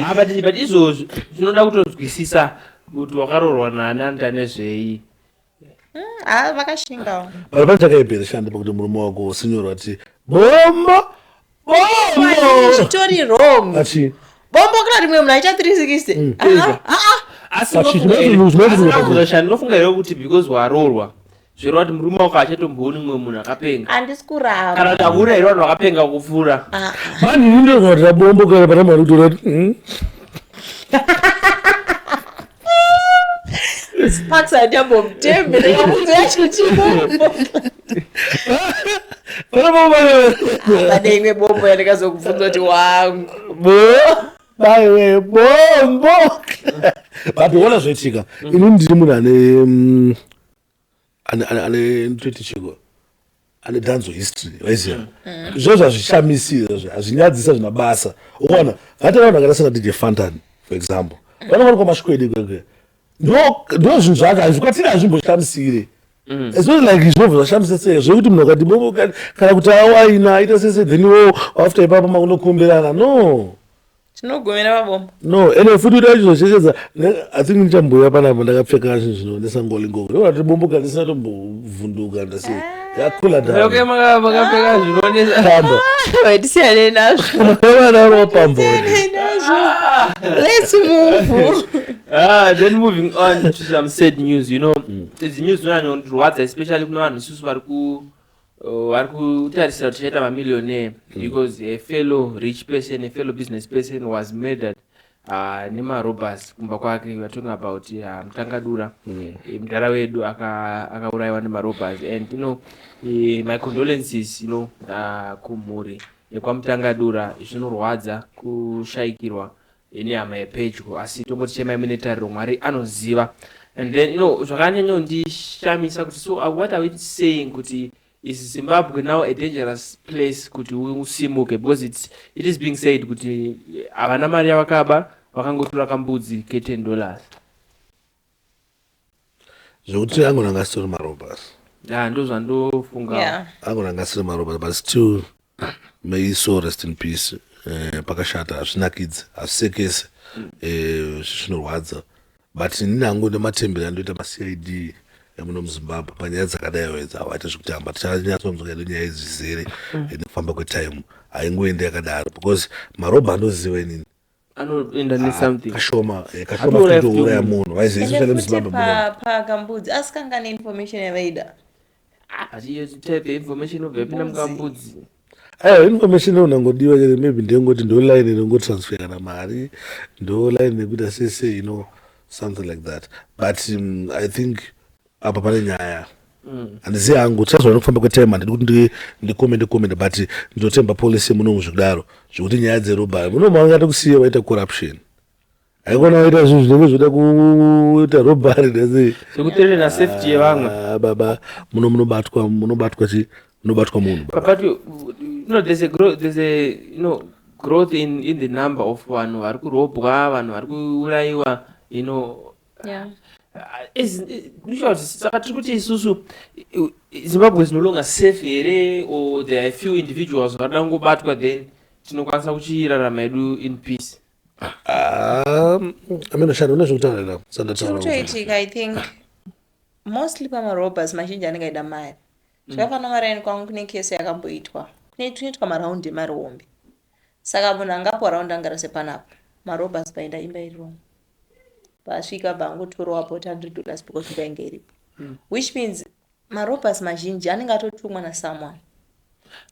Ah, but izvozvo zvinoda kutonzwisisa kuti wakaroorwa nani, anoita nezvei. Ah, vakashingawo. Pari pane chakaipera shanda pakuti murume wako usinyorwa ati bombo bombo. Zvitori wrong. Achi Bombo kana rimwe munhu aita 360. Ah, ah, ah. Asi But shani, unofunga here kuti because waroorwa zvoreva kuti murume wako achatombooni mumwe munhu akapenga? Handisi kuramba. Kana kuti hakuna here vanhu vakapenga kupfuura? Ah, Mani ini ndozvatira bombo kana pana mari kutora kuti. Sparks handiyambomutembe ndikamuti yacho chibombo. Pane imwe bombo yandikazokubvunza kuti wangu. Bo baiwe bombo. But ona zvoitika, ini ndiri munhu ane ane ndototi chiko, ane dancehall history, waiziva. Zvozvo hazvishamisi, izvozvo hazvinyadzisa, zvina basa. Ukaona vatera vanhu vakaita sena DJ Fantan, for example, vanonga vari kwamashikwedi kwekwe, ndo zvinhu zvacho hazvikwatiri, hazvimboshamisire. It's not like zvinobva zvashamisa sei zvekuti munhu akati bombo kana kuti awaina aita sese, then iwo after ipapo makunokumberana. No. Tinogumira pabombo. No, ene futi kuti achizochechedza, I think ndichamboya panapa ndakapfeka zvinhu zvinoonesa ngolingo, ndinoona kuti bombo kana ndisina tombovhunduka, ndasi yakula. Okay, makapfeka zvinoonesa. Pamba. Tisiyane nazvo. Vana vari pamboni. Tisiyane nazvo, let's move. Ah, then moving on to some sad news. Idzi news dzinonyanya especially kune vanhu isusu vari kutarisira kuti tichaita mamillionaire, because a fellow rich person, a fellow business person was murdered nemarobbers kumba kwake. We are talking about Mutangadura. Mudhara wedu akaurayiwa nemarobbers, and my condolences kumhuri yekwaMutangadura. Zvinorwadza kushayikirwa nehama yepedyo, asi tongoti chemai mune tariro, Mwari anoziva. And then zvakanyanyondishamisa kuti, so what are we saying kuti is Zimbabwe now a dangerous place kuti usimuke? Because it is being said kuti havana mari yavakaba, vakangotora kambudzi ke$10. Zvekuti angona ngasiri marobbers. Ya, ndo zvandofunga. Angona ngasiri marobbers, but still may he so rest in peace. Pakashata, hazvinakidzi, hazvisekese, zvinorwadza. But inini hangu nematemberi andoita maCID emuno muZimbabwe panyaya dzakadai idzi, havaita zvekutamba. Tichanyatsonzwa yedu nyaya idzi zvizere nekufamba kwetime, haingoendi yakadaro, because marobber andoziva inini anoenda nesomething. Kashoma, kashoma Atouraya futi futi kuuraya munhu. Munhu vaiziva, Ende especially futi muZimbabwe muno. Pakambudzi asikangane information yavaida. But type information obva yapinda mukambudzi. Aiwa, information inongodiwa chete, maybe ndeyongoti ndo line inongotransfer kana mari, ndo line yekuita sese, something like that. But I think apa pane nyaya, handizivi hangu, tichazoona nekufamba kwetime. Handidi kuti ndicommente comment, but ndinotemba policy munomu zvekudaro, zvekuti nyaya dzerobbery munomu vangati kusiya vaita corruption, haikona vaita zvinhu zvinenge zvoda kuita robbery ndasei. Sekuterera safety yevamwe. Ah, baba, muno munobatwa, munobatwa chi, munobatwa munhu, baba. But there's a growth, there's a growth in the number of vanhu vari kurobwa, vanhu vari kuurayiwa. Saka tiri kuti isusu Zimbabwe is no longer safe here, or there are a few individuals varida kungobatwa, then tinokwanisa kuchirarama yedu in peace? Amenoshanda une zvekutaurira. Chiri kutoitika, I think mostly pamarobbers mazhinji anenge aida mari. Zvakafanana maraini kwangu, kune kesi yakamboitwa, kunoitwa maraundi emari hombe, saka munhu angapiwa raundi angara sepanapa, marobbers paenda imba iri wrong, pasvika bvangotorawo about $100 because imba inge iripo, which means marobbers mazhinji anenge atotumwa nasomeone.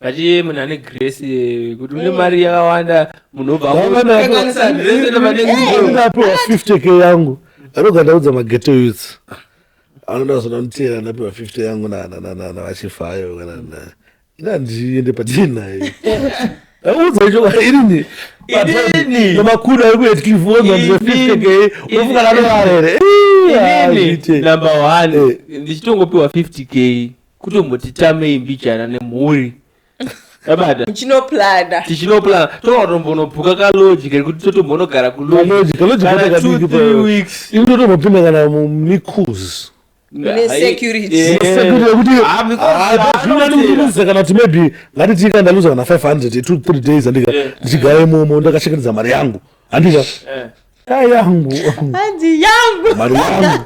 But iye munhu ane grace, kuti une mari yakawanda, munhu obva akanganisa grace nemanextdoor. Ndapiwa 50K yangu, anoga ndaudza maghetto youths anoda kuzoda mutera, ndapiwa 50 yangu navachifayo kana ina ndiende patini naye, ndaudza icho irini. Inini. Namakuda ari kuHatcliffe onza ndine 50K, unofunga nanovara here? Inini number one, ndichitongopiwa 50K, kutomboti tamei mbijana nemhuri yabata. Muchinoplana. Tichinoplana, tokatombonobuka kalodge kekuti totombonogara. Kalodge, kalodge Kana kaita 2 kadiki. 3 weeks. Ini ndotombopinda kana mumikus. Mune security. Security yekuti Ah, because zvinani kutiluza kana kuti maybe ngatiti kana ndaluza kana 500, 2 3 days, andika ndichigara imomo ndakachengetedza mari yangu, handika ai yangu. Hanzi yangu. Mari yangu,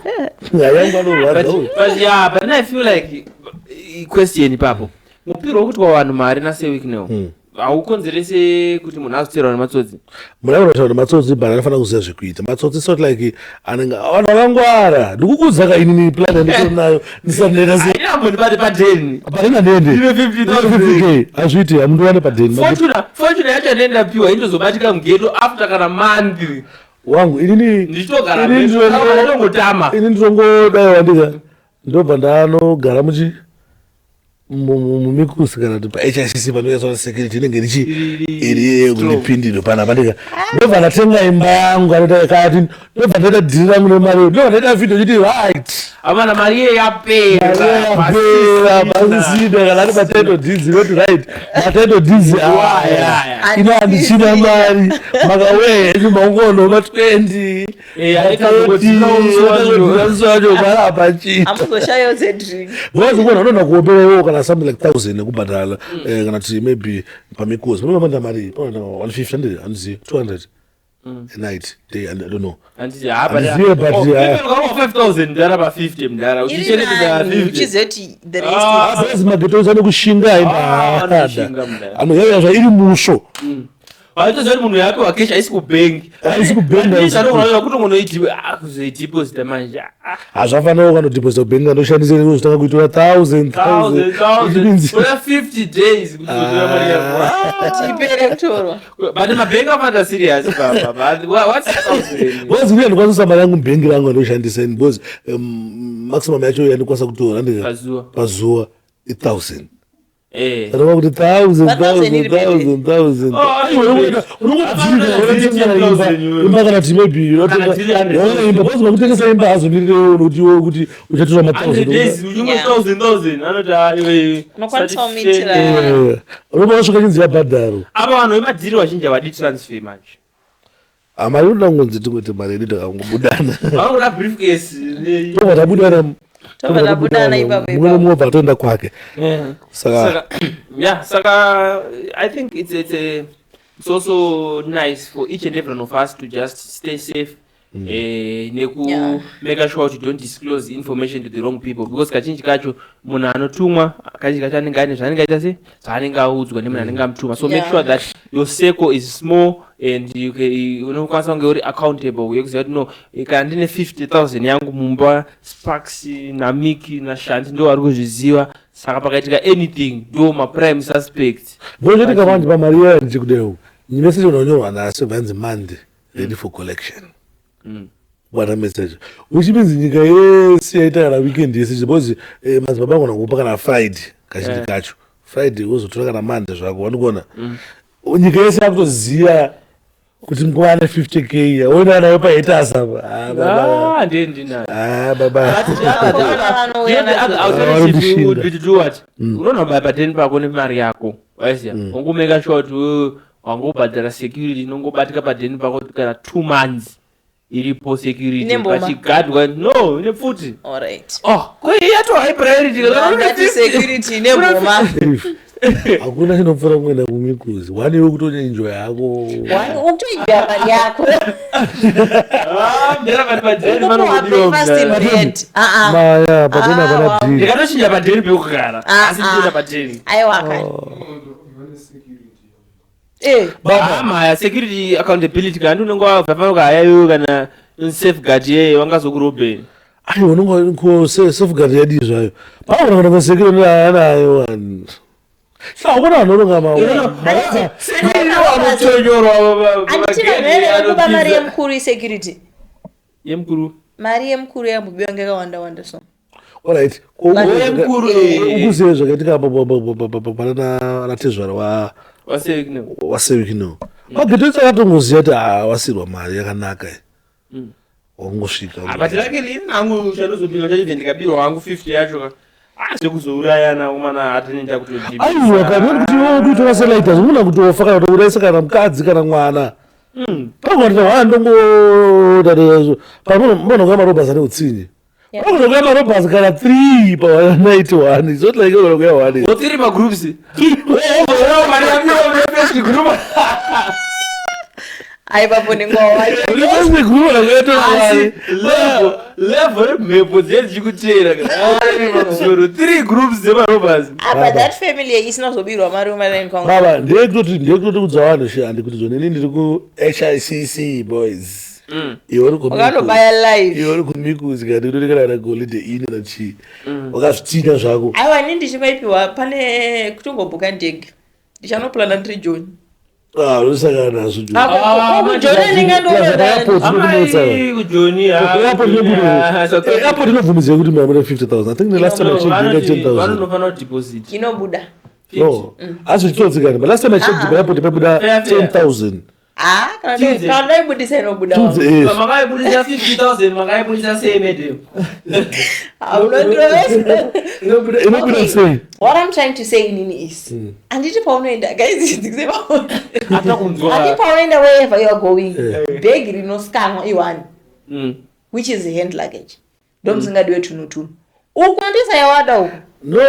yangu anorwadza uyu. But yeah, but then I feel like question ipapo, mupiro wekuti vanhu mari naSir Wicknell haukonzerese kuti munhu azoteerwa nematsotsi? Munhu anotaura matsotsi, but anofanira kuziva zvekuita. Matsotsi sort like anenge vanhu vakangwara. Ndikukuudza ka, inini plan yanditori nayo ndisati ndaita se Ainambondibate padeni. Padeni handiende. Ndine 50,000. 50K hazviiti, hamundiwane padeni. Fortuna yacho yandapiwa inozobatika mughetto after kana month. Wangu, inini Ndichitogara Ini nditongotama. Ini nditongodai wandika, ndobva ndanogara muchi mumikusi kana kuti paHICC panoiswa security inenge richi iri kundipindiro panapa. Ndika ndobva ndatenga imba yangu kati ndobva ndaita dhiri rangu nemari, ndobva ndaita video chiti right. Amana, mari iye yapera. Yapera, pasisina. Kana ari matitle deeds, inoti right, matitle deeds aya. Aya. Ino handichina mari, makawee henyu maungono ma20. Wacho mari hapachina. Hamuzoshayiwo dzedrink. Because ukona unoona kuopera iwowo kana something like 1000 nekubhadhala, kana kuti maybe pamikosi panoda mari, panoda 150, 100, handizivi, 200 a night, day, I don't know. Handizive, but, yeah. 5000 mudhara, pa50 mudhara uchichengetedza 50. Uchiziva kuti the rest Ah. is Basi mageto anokushinga. Ah, anoshinga mudhara. Anoyaya zvairi musvo. Vaitoziva kuti munhu yapiwa cash haisi kubhengi. Haisi kubhengi, haisi. Kutongonokuzoidhiposita manje. Ah, Hazvafanira ukanodhiposita kubhengi, andoshandisa zvitanga kuitora thousand. Thousand, thousand. Thousand. Una 50 days kuti uzotora mari yako. Kuti ipere kutorwa. But mabhengi afanda serious baba. But what's thousand? Because ini handikwanisa mari yangu mubhengi rangu andoshandisa, because maximum yacho yandikwanisa kutora ndika Pazuva. Pazuva i1000. Anova kuti thousand. But thousand iri Thousand, thousand, thousand. Oh, Unongodzirika thousand iwe. imba kana kuti maybe Kana 300. unotenga imba, because vakutengesa imba hazomirire kuti iwe kuti uchatora 100 ma1000. Days uchingo Yeah. thousand, thousand anoti iwe. Unokwanisa kumitira. Unobva wasvika chinzi yabhadharo. Apa vanhu vemadhiri vazhinji havadi transfer manje. Mari inoda kungonzi tingoti mari yedu takangobudana. Vanongoda briefcase Tobva tabudana. Tobva tabudana ipapo. Mumwe Ipapo. nemumwe obva atoenda kwake. Saka Saka, yeah, saka I think it's also nice for each and every one of us to just stay safe, neku make sure kuti don't disclose information to the wrong people, because kazhinji kacho munhu anotumwa kazhinji kacho anenge ane zvaanenge aita, se zvaanenge audzwa nemunhu anenge amutuma. So make sure that your circle is small and you unokwanisa kunge uri accountable yekuziva kuti no, kana ndine 50,000 yangu mumba, Sparks naMiki naShanti ndo vari kuzviziva, saka pakaitika anything ndo maprime suspect. Vochotika manje pamari iyoyo ndichikudewo message unonyorwa nhasi, bvanzi Monday ready for collection. Kubata message, which means nyika yese yaita kana weekend yese, because madzibaba angona kupa kana Friday kazhinji kacho Friday wozotora kana Monday zvako, wandikuona nyika yese yakutoziva kuti nguva ane 50 K oenda nayo pahetasa. Ah, baba. Ah, ndiye ndinayo. Ah, baba. Vanouya The other nadzo. alternative would be to do what? Unoona pateni pako nemari yako, waiziya, ungomeka sure kuti wewe wangobhadhara security inongobatika padheni pako kana 2 months iripo security. Ine mboma. Pachigadwa no ine pfuti. Alright. Oh, ko iyi yato high priority kana une Ndati 50. security nemboma. Hakuna chinopfuura kuenda kumikuzi one iwe kutonyenjoya yako. Ukutoidya mari yako. Ah, mudhara, pati padheni Ukupuwa panongodiwa breakfast in mudhara. bed. Ah, ah. Maya pateni Ah, hapana wow. dhiri. Ndikatochinja padheni pekugara, Ah, asi ndinoenda ah. padheni. Aiwa kani. Eh. Ah, maya security accountability kana ndi unenge wabva pano kahayayo kana safeguard yeye wangazokurobheni. Aiwa, unonga safeguard yadii zvayo, paona kana security anayo. Hakuna vanhu vanonga. Security vanotonyorwa. Anditi vanhu vene vekuba mari yemukuru isecurity. Yemukuru. Mari yemukuru yambobiwa ngekawanda wanda so. Alright. Yemukuru. Ukuzive zvakaitika pana natezvara wasekno. Wasevikino mageto akatongoziva kuti ah, wasirwa mari yakanaka iyi, wangosvika. But lake lini hangu chandozopinda chachibve ndikabirwa hangu 50 yacho ka, zvekuzourayana umana hatinenda. Aiwa, kana kuti iwe kuitora selaita zvinogona kutofa kana kutourayisa kana mukadzi kana mwana. Pagona wandongo panokuya marobhasi ane utsinye, pagona kuya marobhasi kana 3 pa 91. It's not like ogona kuya 1. Tiri magroups. Group. Aipapo ndingowa. Asi level remhepo dziye dzichikutera pamusoro, three groups dzemarobhasi. Apa that family isina kuzobirwa mari umareni kwangu. Baba, ndeyekutoti kudza vanhu shi handi kuti zvonini ndiri kuHICC boys, iwe uri Wakatobaya live. Iwe uri kumikuzi kana ndikutori kana Holiday Inn na chii, wakazvitina zvako. Aiwa, ini ndichingoipiwa pane kutongobhuka ndege, ndichanoplana ndiri Joni. Ah, unosangana nazvo Joni. Ah, Kujoni ndingandoona. Amai, kujoni Airport inobuda. Airport inobvumidzwa kuti mabuda 50,000. I think the last time I checked, you got 10,000. Vanonofanira kudeposit. Inobuda. No, asi zvichitotsikana. But last time I checked, Ah. airport ipabuda Fair, fair. 10,000. Ah, kana Tuesday. kana ndoibudisa inobuda. Tuesday, yes. Makaibudisa 50,000, makaibudisa sei, madam? Ah, unondirovesa. Inobuda inobuda Okay. sei? What I'm trying to say inini is, handiti paunoenda, guys, ndikuse paunoenda. Hatina kunzwa. Handiti paunoenda wherever you are going, bhegi rinoscanwa i1, which is hand luggage. Ndomusingadiwe tunhu tunhu. Uku ndisa yawada uku. No,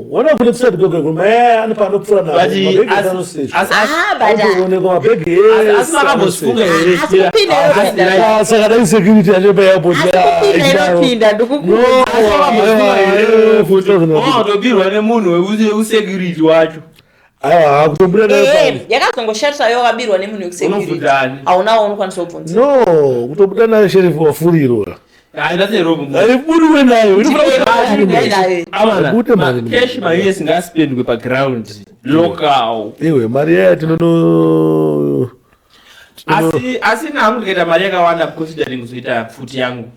wana kune kusati gogo goma. Eh, ano panopfura But napo. Mabhegi anosechwa. Ah, but Anoonekwa mabhegi asi ese makambozifunga anosechwa. here? Asi kupinda inopinda. Ah, saka dai security yacho paairport. Asi kupinda inopinda ndikukuudza. Wakatobirwa nemunhu weusecurity wacho. Aiwa, kutobuda nayo Eh, pano. yakazongoshatisa yakabirwa nemunhu wekusecurity. Unobvunzani? Hauna waunokwanisa kubvunza. No, kutobuda nayo sheriff wafurirwa. Hayi, that's a rob. Haibudiwe nayo. Inobuda nayo. Amana, Bude mari ni cash ma-US ngaspendwe paground local. Iwe mari yaya tinono Asi nangu ndikaita mari yakawanda, considering kuzoita pfuti yangu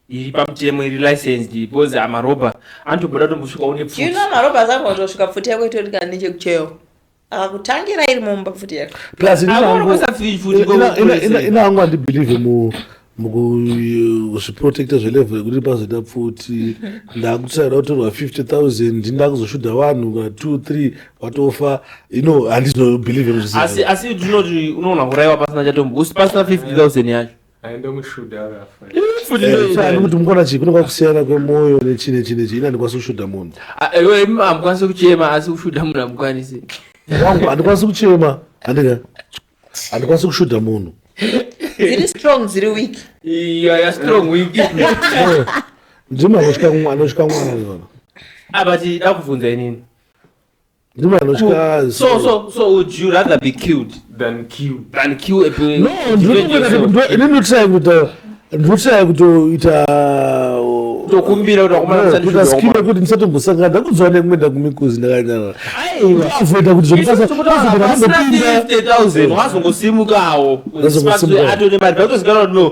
iri pamutemo, iri licensed, because amarobha anotobuda tombosvika une Do you pfuti. know marobha zangu watosvika pfuti yako itorikana nechekucheyo, akakutangira iri mumba pfuti yako. Plus Akunokosa pfuti ina hangu handibelieve mukuzviprotecta zvelevel yekuti pazoita pfuti, ndakutsvaira kutorwa 50,000, ndakuzoshuta vanhu ka 2 3 watofa. Handizobelieve. Asi ndinoti unoona kuraiwa pasina chatombo pasina 50,000 yacho. Aendomushuda akafa. Pfuti ndoida. Kuti mukona chii, kunenge kusiyana kwemwoyo nechi nechi nechi. Ina handikwanisi kushuta munhu. Ah, iwe imi hamukwanisi kuchema, asi kushuta munhu hamukwanisi. Wangu, handikwanisi kuchema, handika handikwanisi kushuta munhu. Dziri strong, dziri weak. Ya strong weak. Ndimi anotya anotya mwana kana. Ah, but dakubvunza inini. Ndimi anotya. So would you rather be killed Than kill. than kill a No, ndinotry kuita, ndinotry kutoita Kutokumbira kuti vakomana kuita musandishuta skill vakomana. yekuti ndisatombosangana. Ndakudzwa nekumenda kumikuzi ndakanyarara, Aiwa. avoida kuti Pasina 50,000 wazongosimukawo. Wazongosimukawo. Atone mari pakutozikanwa kuti no,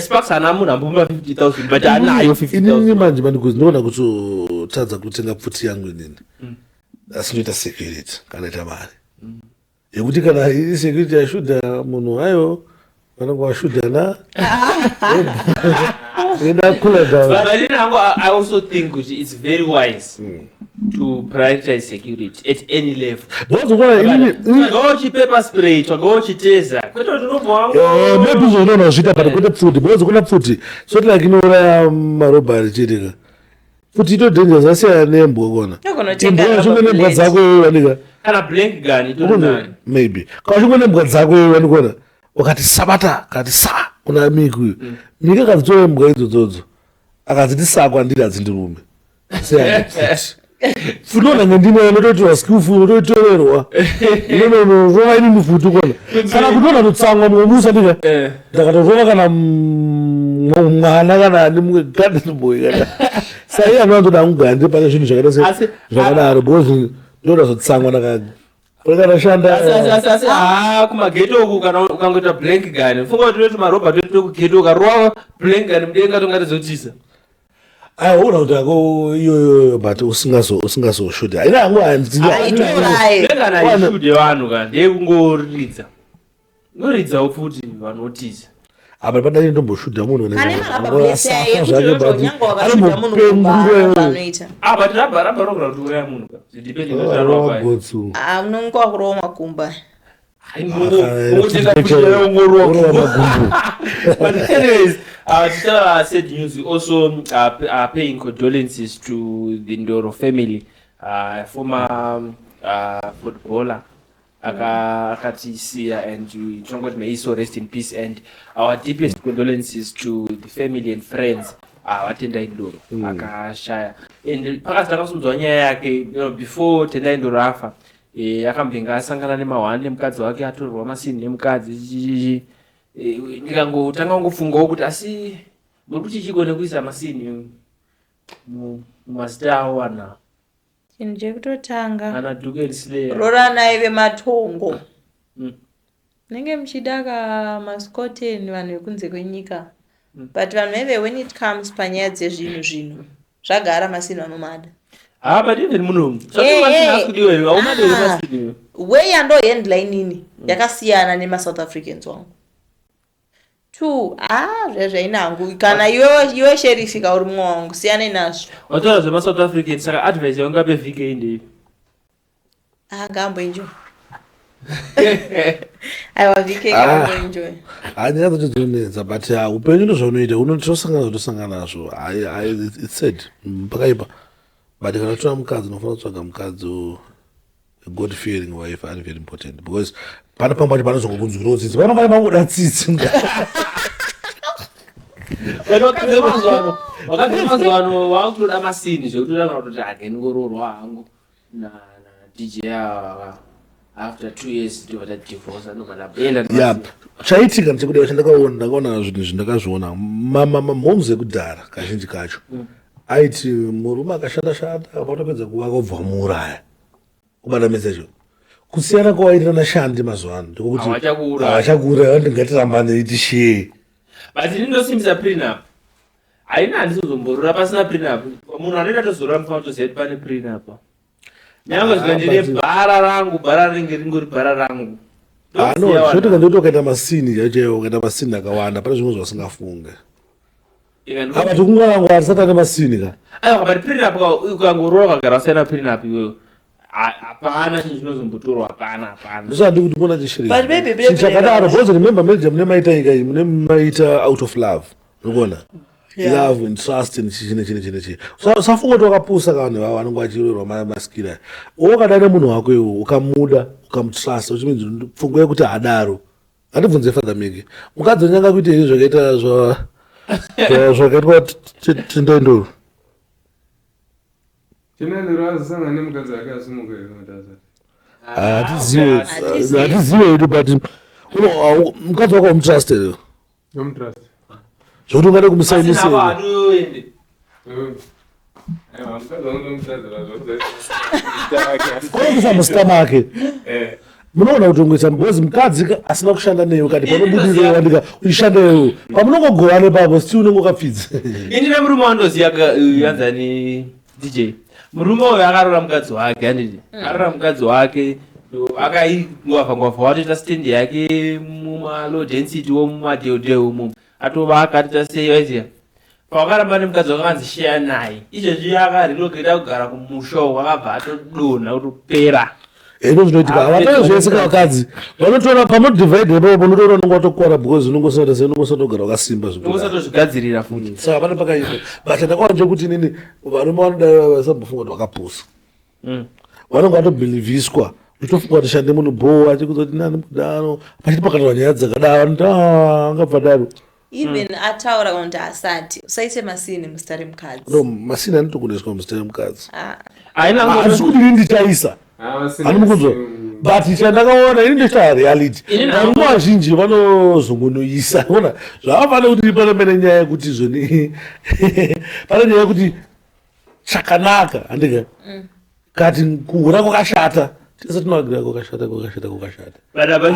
Sparks haana munhu ambomupa 50,000, but anayo Inini 50,000. manje mandikuzi ndinoona kutotadza kutenga pfuti yangu inini, asi ndoita security kana ita mari yekuti kana iri security yashudha munhu, ayo vanenge vashudhana enda kula down. But inini hangu, I also think kuti it's very wise to prioritize security at any level. Ndozokona inini. Tsvagawo chipepper spray, tsvagawo chitaser, kwete kuti unobva wangu. Maybe zvonoona zviita, but kwete pfuti, because kuna pfuti soti like inouraya marobhari chiitika. Pfuti ito dangerous, asiyana nembwa kona. Unogonotenga Imbwa rubber uchingo nembwa bullet. dzako iwe wanika. Kana blank gun itori nani. Maybe kana uchingo nembwa dzako iwe wanikona, ukati sabata kati sa kuna Miki uyu, Miki akadzitora mbwa idzodzodzo akadziti sa kwandiri, hadzindirume. Siyana pfuti. Futi unoona ngendine unotoitirwa skillful, unotoitorerwa, unonorova inini futi kona, kana kuti unototsamwa mumwe musi andika. Ndakatorova kana mwana kana ani mumwe garden boy kana saiye anowanzoda kugara pane zvinhu zvakaita zvakadaro, because ndoda zotsamwa ndaka shanda. Asi haa, kumageto uku kana ukangoita blank gun, funga kuti toti marobha toito kugeto, ukarova blank gun mudenga tongatizotisa. Aiwa, unoda kuti ako iyoyo, but usingazoshuta ina hangu. Haitourayi. Blank gun haishude vanhu, ka ndeyekungoridza, unoridzawo futi vanhu votiza. Apa padai ndomboshuta munhu. Pane marubber bullets aya yekuti unotonyanga wakashuta munhu kumba anoita. Ah, but rubber rogona kutouraya munhu ka, depending kuti rarova. Gotsu. Ah, unonga wakurova makumba. Ungotenga futi ongorova. Makumbo. But anyways, to tell our sad news, we also are paying condolences to the Ndoro family, former footballer akatisiya, and we tinongoti may he so rest in peace, and our deepest condolences to the family and friends vaTendai Ndoro akashaya. And pakati takasumudzwa nyaya yake, before Tendai Ndoro afa, akambenge asangana nemahwani nemukadzi wake, atorerwa masini nemukadzi chichichi. Ndikangotanga kungofungawo kuti asi muri kuti chigone kuisa masini mumazita avo vanhu. Chinhu chekutotanga, ana Duke and Slayer. Roranai vematongo. Munenge muchida ka mascoten vanhu vekunze kwenyika. But vanhu veve when it comes panyaya dzezvinhu zvinhu zvagara masini vanomada. Ah, but even muno Eh, eh. asikudiwa iwe haumadi here Ah. masini iwe? Way yandohandla inini yakasiyana nemaSouth Africans wangu. Two, ah zvezvainangu kana iwe iwe sherifi ka uri mumwe wangu siyanai nazvo. Wataura zvemasouth African, saka advice yaungape VK ndeipi? Ah, ngaamboenjoy. Aiwa VK Ah. ngaamboenjoy. Hanyaya dzacho dzinonetsa, but upenyu ndozvaunoita, unotosangana zvotosangana nazvo. It's sad. Pakaipa, but kana uchitora mukadzi unofanira kutsvaga mukadzi a god fearing wife ari very important, because pane pamwe pacho panozongokunzwirawo tsitsi, panongana pangoda tsitsi. But vakadzi vemazuva ano vakutoda masini zvekutoda kana kutoti age ndingoroorwa hangu naDJ ava, after 2 years ndobva tadivorce, ndobva ndaenda. Ya, chaitika ndechekudai, chandakaona, ndakaona zvinhu izvi, ndakazviona mahomes ekudhara kazhinji kacho aiti murume akashanda shanda, patopedza kuvaka ubva wamuuraya. Kubata message kusiyana kwawaitira nashandi mazuva ano ndekuti Havachakuuraya. Havachakuuraya, vanoti ngatirambane tishiye. But ini ndosimbisa prenup. Haina, handizozomborora pasina prenup. Munhu anoita tozorora mufanira kutoziva kuti pane prenup, nyange Ah, zvikandine bhara rangu, bhara ringe ringori bhara rangu. Ah, no. Ndoziva Zvinoitika vanhu. ndekuti ukaita masini chaiyo chaiyo, ukaita masini akawanda, pane zvimwe zvausingafunge. Apa tikungwarangwara tisati ane masini ka. Aiwa, but prenup ukangoroora ukagara usina prenup iwewe, hapana chinhu chinozombotorwa, hapana, hapana. Ndosandi kuti kuona But maybe chinhu chakadaro, because remember marriage mune maita ika mune maita out of love, urikuona? Love and trust and chii chine chine chii. Usafunga kuti wakapusa ka vanhu vavo vanenge vachiroerwa maskiri aya. Wakadai nemunhu wako iwe, ukamuda, ukamutrust, which means pfungwa yekuti hadaro. Handibvunze Father Miki, mukadzi unyanga kuita here zvakaita zvakaitwa Tendai? Chinandiro azosangana nemukadzi ake asimuka here matasa? Hatizive. Hatizive. Hatizive hedu, but mukadzi wako wamutrust here? Ndomutrust. Zvokuti ungade Asina kumusainisa here? hatuende. Aiwa, mukadzi wangu ndomutrust zvakuti Kunokuisa musita make. Munoona kuti ungoisa, because mukadzi asina kushanda newe kati panobudirira wandika uchishanda iwewe, pamunongogovana ipapo still unenge wakapfidza. Ini nemurume wandoziva yanzani DJ, murume uyu akaroora mukadzi wake, handiti? Akaroora mukadzi wake, akaingwavha ngwavha, watoita stand yake mumalow density wo mumadheudheu umu, atovaka, atoita sei, waiziva pawakaramba nemukadzi wake akanzi sheya naye. Izvezvi akarelocata kugara kumusha uko, akabva atodonha kutopera. Ndo zvinoitika. Ah, Vatori zvese ka vakadzi vanotora panodivide ipapo, unotoona unenge watokora because unongosata sei, unongosatogara wakasimba zvekudaro. Unongosatozvigadzirira futi. Saka pane pakaipa, but chandakaona chekuti inini varume vanodai vasambofunga kuti vakapusa. Vanenge vatobhilivhiswa, uchitofunga kuti shande munhu bho, achikuzoti nani mudaro, pachiti pakataura nyaya dzakadaro vanoti, "Ah, angabva daro." Even ataura kana kuti asati, usaise masini muzita remukadzi. No, masini anotogoneswa muzita remukadzi. Ah, Haina. Handisi kuti ini ndichaisa handimukunzwa, but chandakaona ini ndoita reality. Varume vazhinji vanozongonoisa ona zvavafanira kuti pane pane nyaya yekuti zvoni, pane nyaya yekuti chakanaka handika kati kuhura kwakashata, tese tinoagira kwakashata, kwakashata, kwakashata.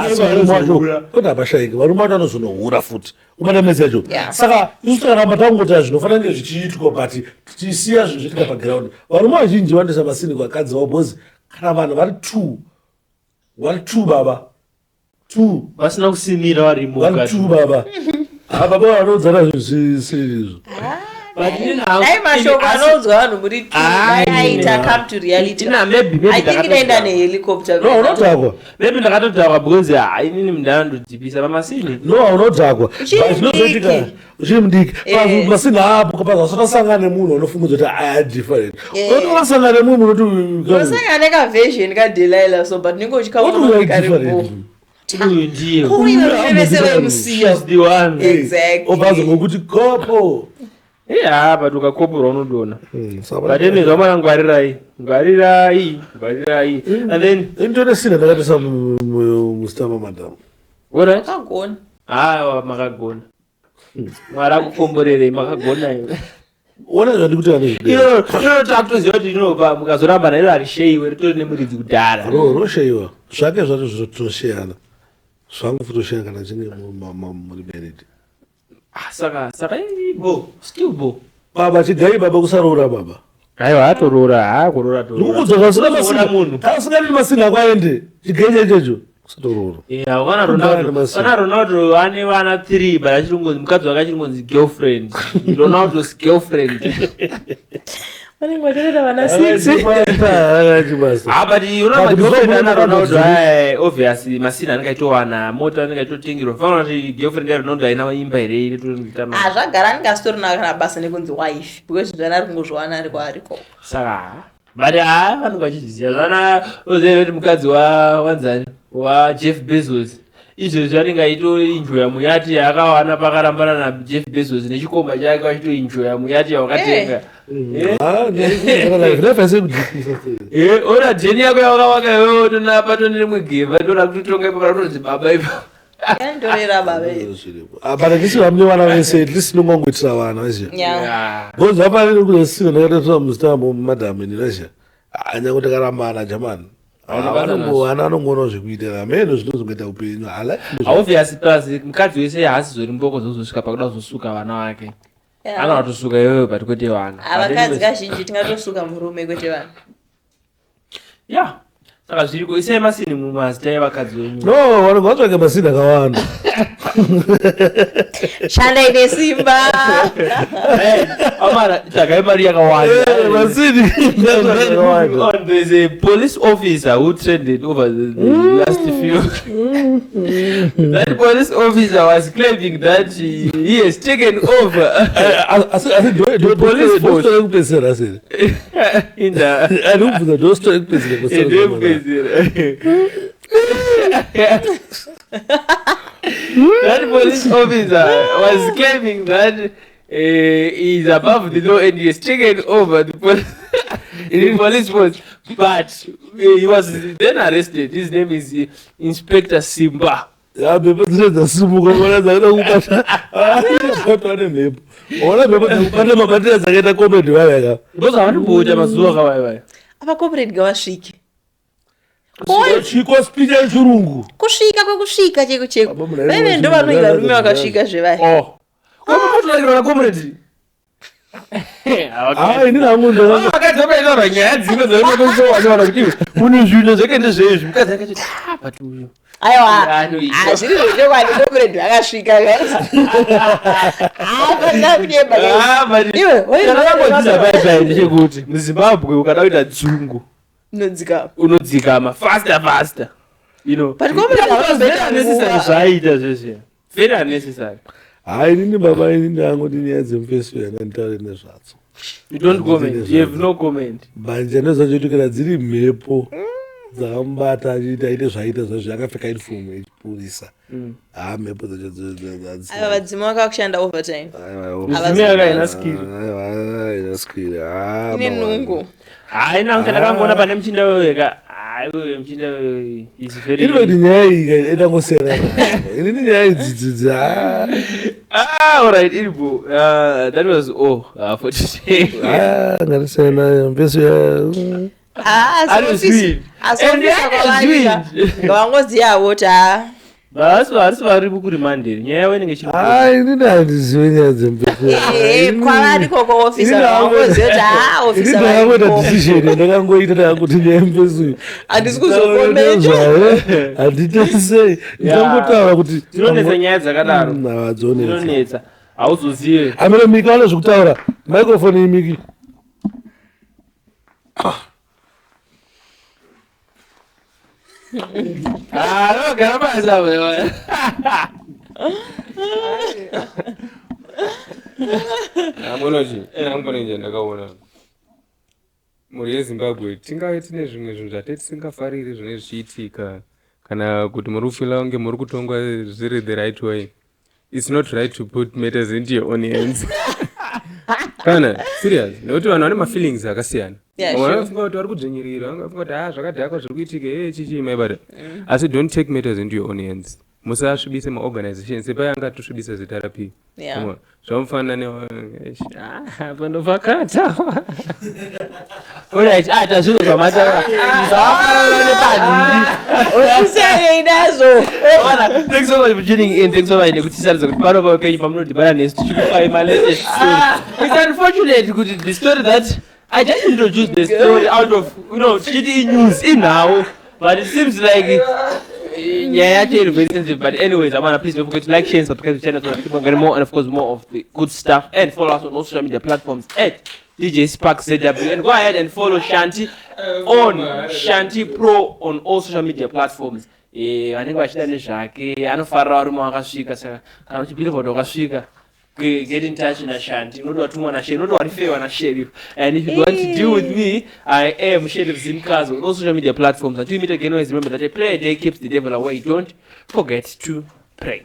Asi varume vacho kwete, hapashaiki varume vacho vanozonohura futi, ubata mesi yacho. Saka isu takaramba tangoti zvinofanira kunge zvichiitwa, but tichisiya zvinhu zviitika paground. Varume vazhinji vanoisa masini kuvakadzi vavo because kana vanhu vari two, vari two baba, two. Vasina kusimira varimo. Vari two baba. Ah, baba vanoudzana zvinhu zvisiri izvo. But inini Dai mashoko anoudzwa vanhu muri two Ah, dai aita come to reality. Ina, maybe I think inoenda ndakatodhakwa. nehelicopter. No, unodhakwa. Maybe ndakatodhakwa because inini ndandodzipisa pamasini. No, unodhakwa. Uchiri But zvinozoitika mudiki. Uchiri mudiki. Masini apo pazvasotasangana nemunhu unofungudza kuti aya different. Unoti wakasangana nemunhu unoti Unosangana nekaversion kaDelilah, so but unenge What uchikaona we kari different? Uyu ndiye. Kuuye vese vemusiya. She's the one. Exactly. Obvazo ngokuti kopo. Yeah, but ukakoporwa unodona. Saka But anyway, zvamana, ngwarirai, ngwarirai, ngwarirai, and then Indone sina ndakatisa muzita mamadhamu. Alright. Akagona. Aiwa, makagona, Mwari akukomborerei, makagona iwe. Ona zvandikuti anezvideo. Iro takutoziva kuti inopa mukazoramba iro harisheiwe, ritori nemuridzi kudhara. Rosheyiwa zvake zvacho zvinotosheyana. Zvangu futoshaya kana chinge muri married. Ah, saka bo still bo. Baba chigai baba kusaroora baba. Aiwa atoroora, haa kuroora toroora. Ndikukuudza zvasina Unozoona masinga. munhu. Kasingadi masinga kwaende. Chigai chechecho. Kusatoroora. Yeah, kana Kudhara Ronaldo, nemasinga. kana Ronaldo ane vana 3 but achiri kungonzi mukadzi wake achiri kungonzi girlfriend. Ronaldo's girlfriend. Vanenge vachitoita vana 6. Akachibasa. Ah, but you know But my girlfriend before ana Ronaldo Ronaldo, zviri- obviously masina anenge aitowana, mota anenge aitotengerwa. Fanira kuti girlfriend ya Ronaldo haina imba here iri toita Ah, zvagara anenge asitorina kana basa nekunzi wife because zvana ari kungozviwana ari kwaariko. Saka but haa vanenge vachizviziva zvana oziva kuti mukadzi wanzani waJeff Bezos izvezvi anenge aitoenjoya muyati yaakawana pakarambana naJeff Bezos nechikomba chake vachitoenjoya muyati yawakatenga. Ah, life haisekudzikisa. Ora jeni yako yawakawaka iwewe tonapa tone rimwe geva tora kutotonga ipapo rakutonzi baba ipapo. Yandorera baba. Ah, but at least vamune vana vese, at least inongongoitira vana vaziva. Yeah. Because hapana kuzosina ndakatotora muzita mumadam ini vaziva. Ah, nyange takarambana jamani. Hauna basa nazvo. Vana vanongoona zvekuita hameno zvinozongoita upenyu. I like Obviously plus mukadzi wese haasizori mboko dzozosvika pakuda kuzosuka vana vake. Yeah. Anoda kutosuka iwewe but kwete vana. Ah, vakadzi kazhinji tingatosuka murume kwete vana. Yeah. Saka zviriko isai masini mumazita evakadzi venyu. No, vanonga vatsvake masini akawanda. Shandai nesimba. Amara, tsvagai mari yakawanda. Eh, masini akawanda. On, there's a police officer who trended over the last few. That police officer was claiming that he has taken over Asi asi The police force. ndostori kupedzisira seri. in the Andikubvunza ndostori kupedzisira in the prison. That police officer was claiming that he is above the law and he has taken over the police force. But he was then arrested. His name is Inspector Simba. Ya mhepo dzine dzasimuka ona dzakaita kubata kubatwa nemhepo. Ona mhepo dzakubata mabatira dzakaita comedy vaya ka. Because havanombota mazuva akavaya vaya. Apa comrade ngavasvike. Chiko speech yechirungu. Kusvika kwekusvika cheko cheko. Baba munhu Vaive ndo vanoyi varume vakasvika zvevaya. Oh. Kwamatotakirwa na comrade. Ah, ini hangu ndaka Vakadzi vakaitaura nyaya dzimwe dzavanotowana kuti mune zvinhu zvakaenda zveizvi mukadzi akati ah but uyu Aiwa. Anoita. Ah, zviri zvechokwadi comrade vakasvika guys. Ah, pasina kunyeba guys. Ah, but Iwe, wai- chandakangodzidza pai pai ndechekuti muZimbabwe ukada kuita dzungu Unodzikama. unodzikama faster faster, you know. But comrade It was very havanozoita unnecessary nguva. zvaaita zvezve, very unnecessary. Hayi inini baba inini hangu ndi nyaya dzemufesi yana nditaure nezvadzo. You don't comment, you have no comment. Mbanje ndozvacho kana dziri mhepo dzakamubata achiita aite zvaita zvazvo akapfeka uniform yechipurisa. Ah, mhepo dzacho Aiwa vadzimu vakakushanda overtime. Mudzimai akaina skill. Aina skill. Ah, Ine baba. nungo. Hayi nangu chandakangoona pane muchinda weweka hayi wewe muchinda wewe is very Inoti nyaya iyi itangosiyana nayo. Inini nyaya idzi dzidzi ah. Ah, all right, iripo. That was all for today. Ah, ngatisiyana nayo mfesi ya. Ah, asi Ari office- sweet. asi And officer ari kwavari sweet. ngavangoziyawo kuti ah Vasi varisi vari kurimanderi nyaya yavo inenge ichiri Ah, inini handizivi nyaya dzemufesi. Eh, kwavari koko officer ngavangoziva kuti ah officer Inini ndakangoita variko. decision yandakangoita ndakanguti nyaya yemufesi uyu. Handisi kuzokomenta. Handitesei. Ndikangotaura kuti Dzinonetsa nyaya dzakadaro. Hadzonetsa. Dzinonetsa, hauzozive. Amene Miki vane zvekutaura. Microphone iyi Miki. Ah, vanogara pasi apa. Amonochi, angona nje ndakaona mhuri yeZimbabwe tingave tine zvimwe zvinhu zvatee tisingafariri zvinenge zvichiitika kana kuti muri kufila kunge muri kutongwa zviri the right way. It's not right to put matters into your own hands kana serious, nekuti vanhu vane mafeelings akasiyana. Yeah, Vamwe sure. vanofunga kuti vari kudzvinyirira, vamwe vanofunga kuti ha zvakadhakwa zviri kuitika e chichi maibata, asi don't take matters into your own hands. Musasvibise maorganization sepaya angatosvibisa zita rapi. Zvamufanana ne, ah, pandopakata. Alright, ah, tazvino zvamataura zvakafanana nepanhindi. Usiyane nazvo. Bana, thanks so much for tuning in. Thanks so much nekutisaridza kuti pano paupenyu pamunodhibana nesu tichikupai malatest story. It's unfortunate kuti the story that I just introduced, the story out of tichiti inews, inhau, but it seems like nyaya yacho iri very sensitive. But anyways, amana, please don't forget to like, share and subscribe to the channel so that keep on getting more and of course more of the good stuff, and follow us on all social media platforms at DJ Spark ZW, and go ahead and follow Shanti on Shanti Pro on all social media platforms. Vanenge vachida nezvake, anofarira varume vakasvika, saka kana uchibhilivha kuti wakasvika, get in touch naShanti. Unoti watumwa naSheri, unoti warifewa naSherif. And if you want to deal with me, I am Sherif Zimkazo on all social media platforms. Until we meet again, always remember that a prayer a day keeps the devil away. Don't forget to pray.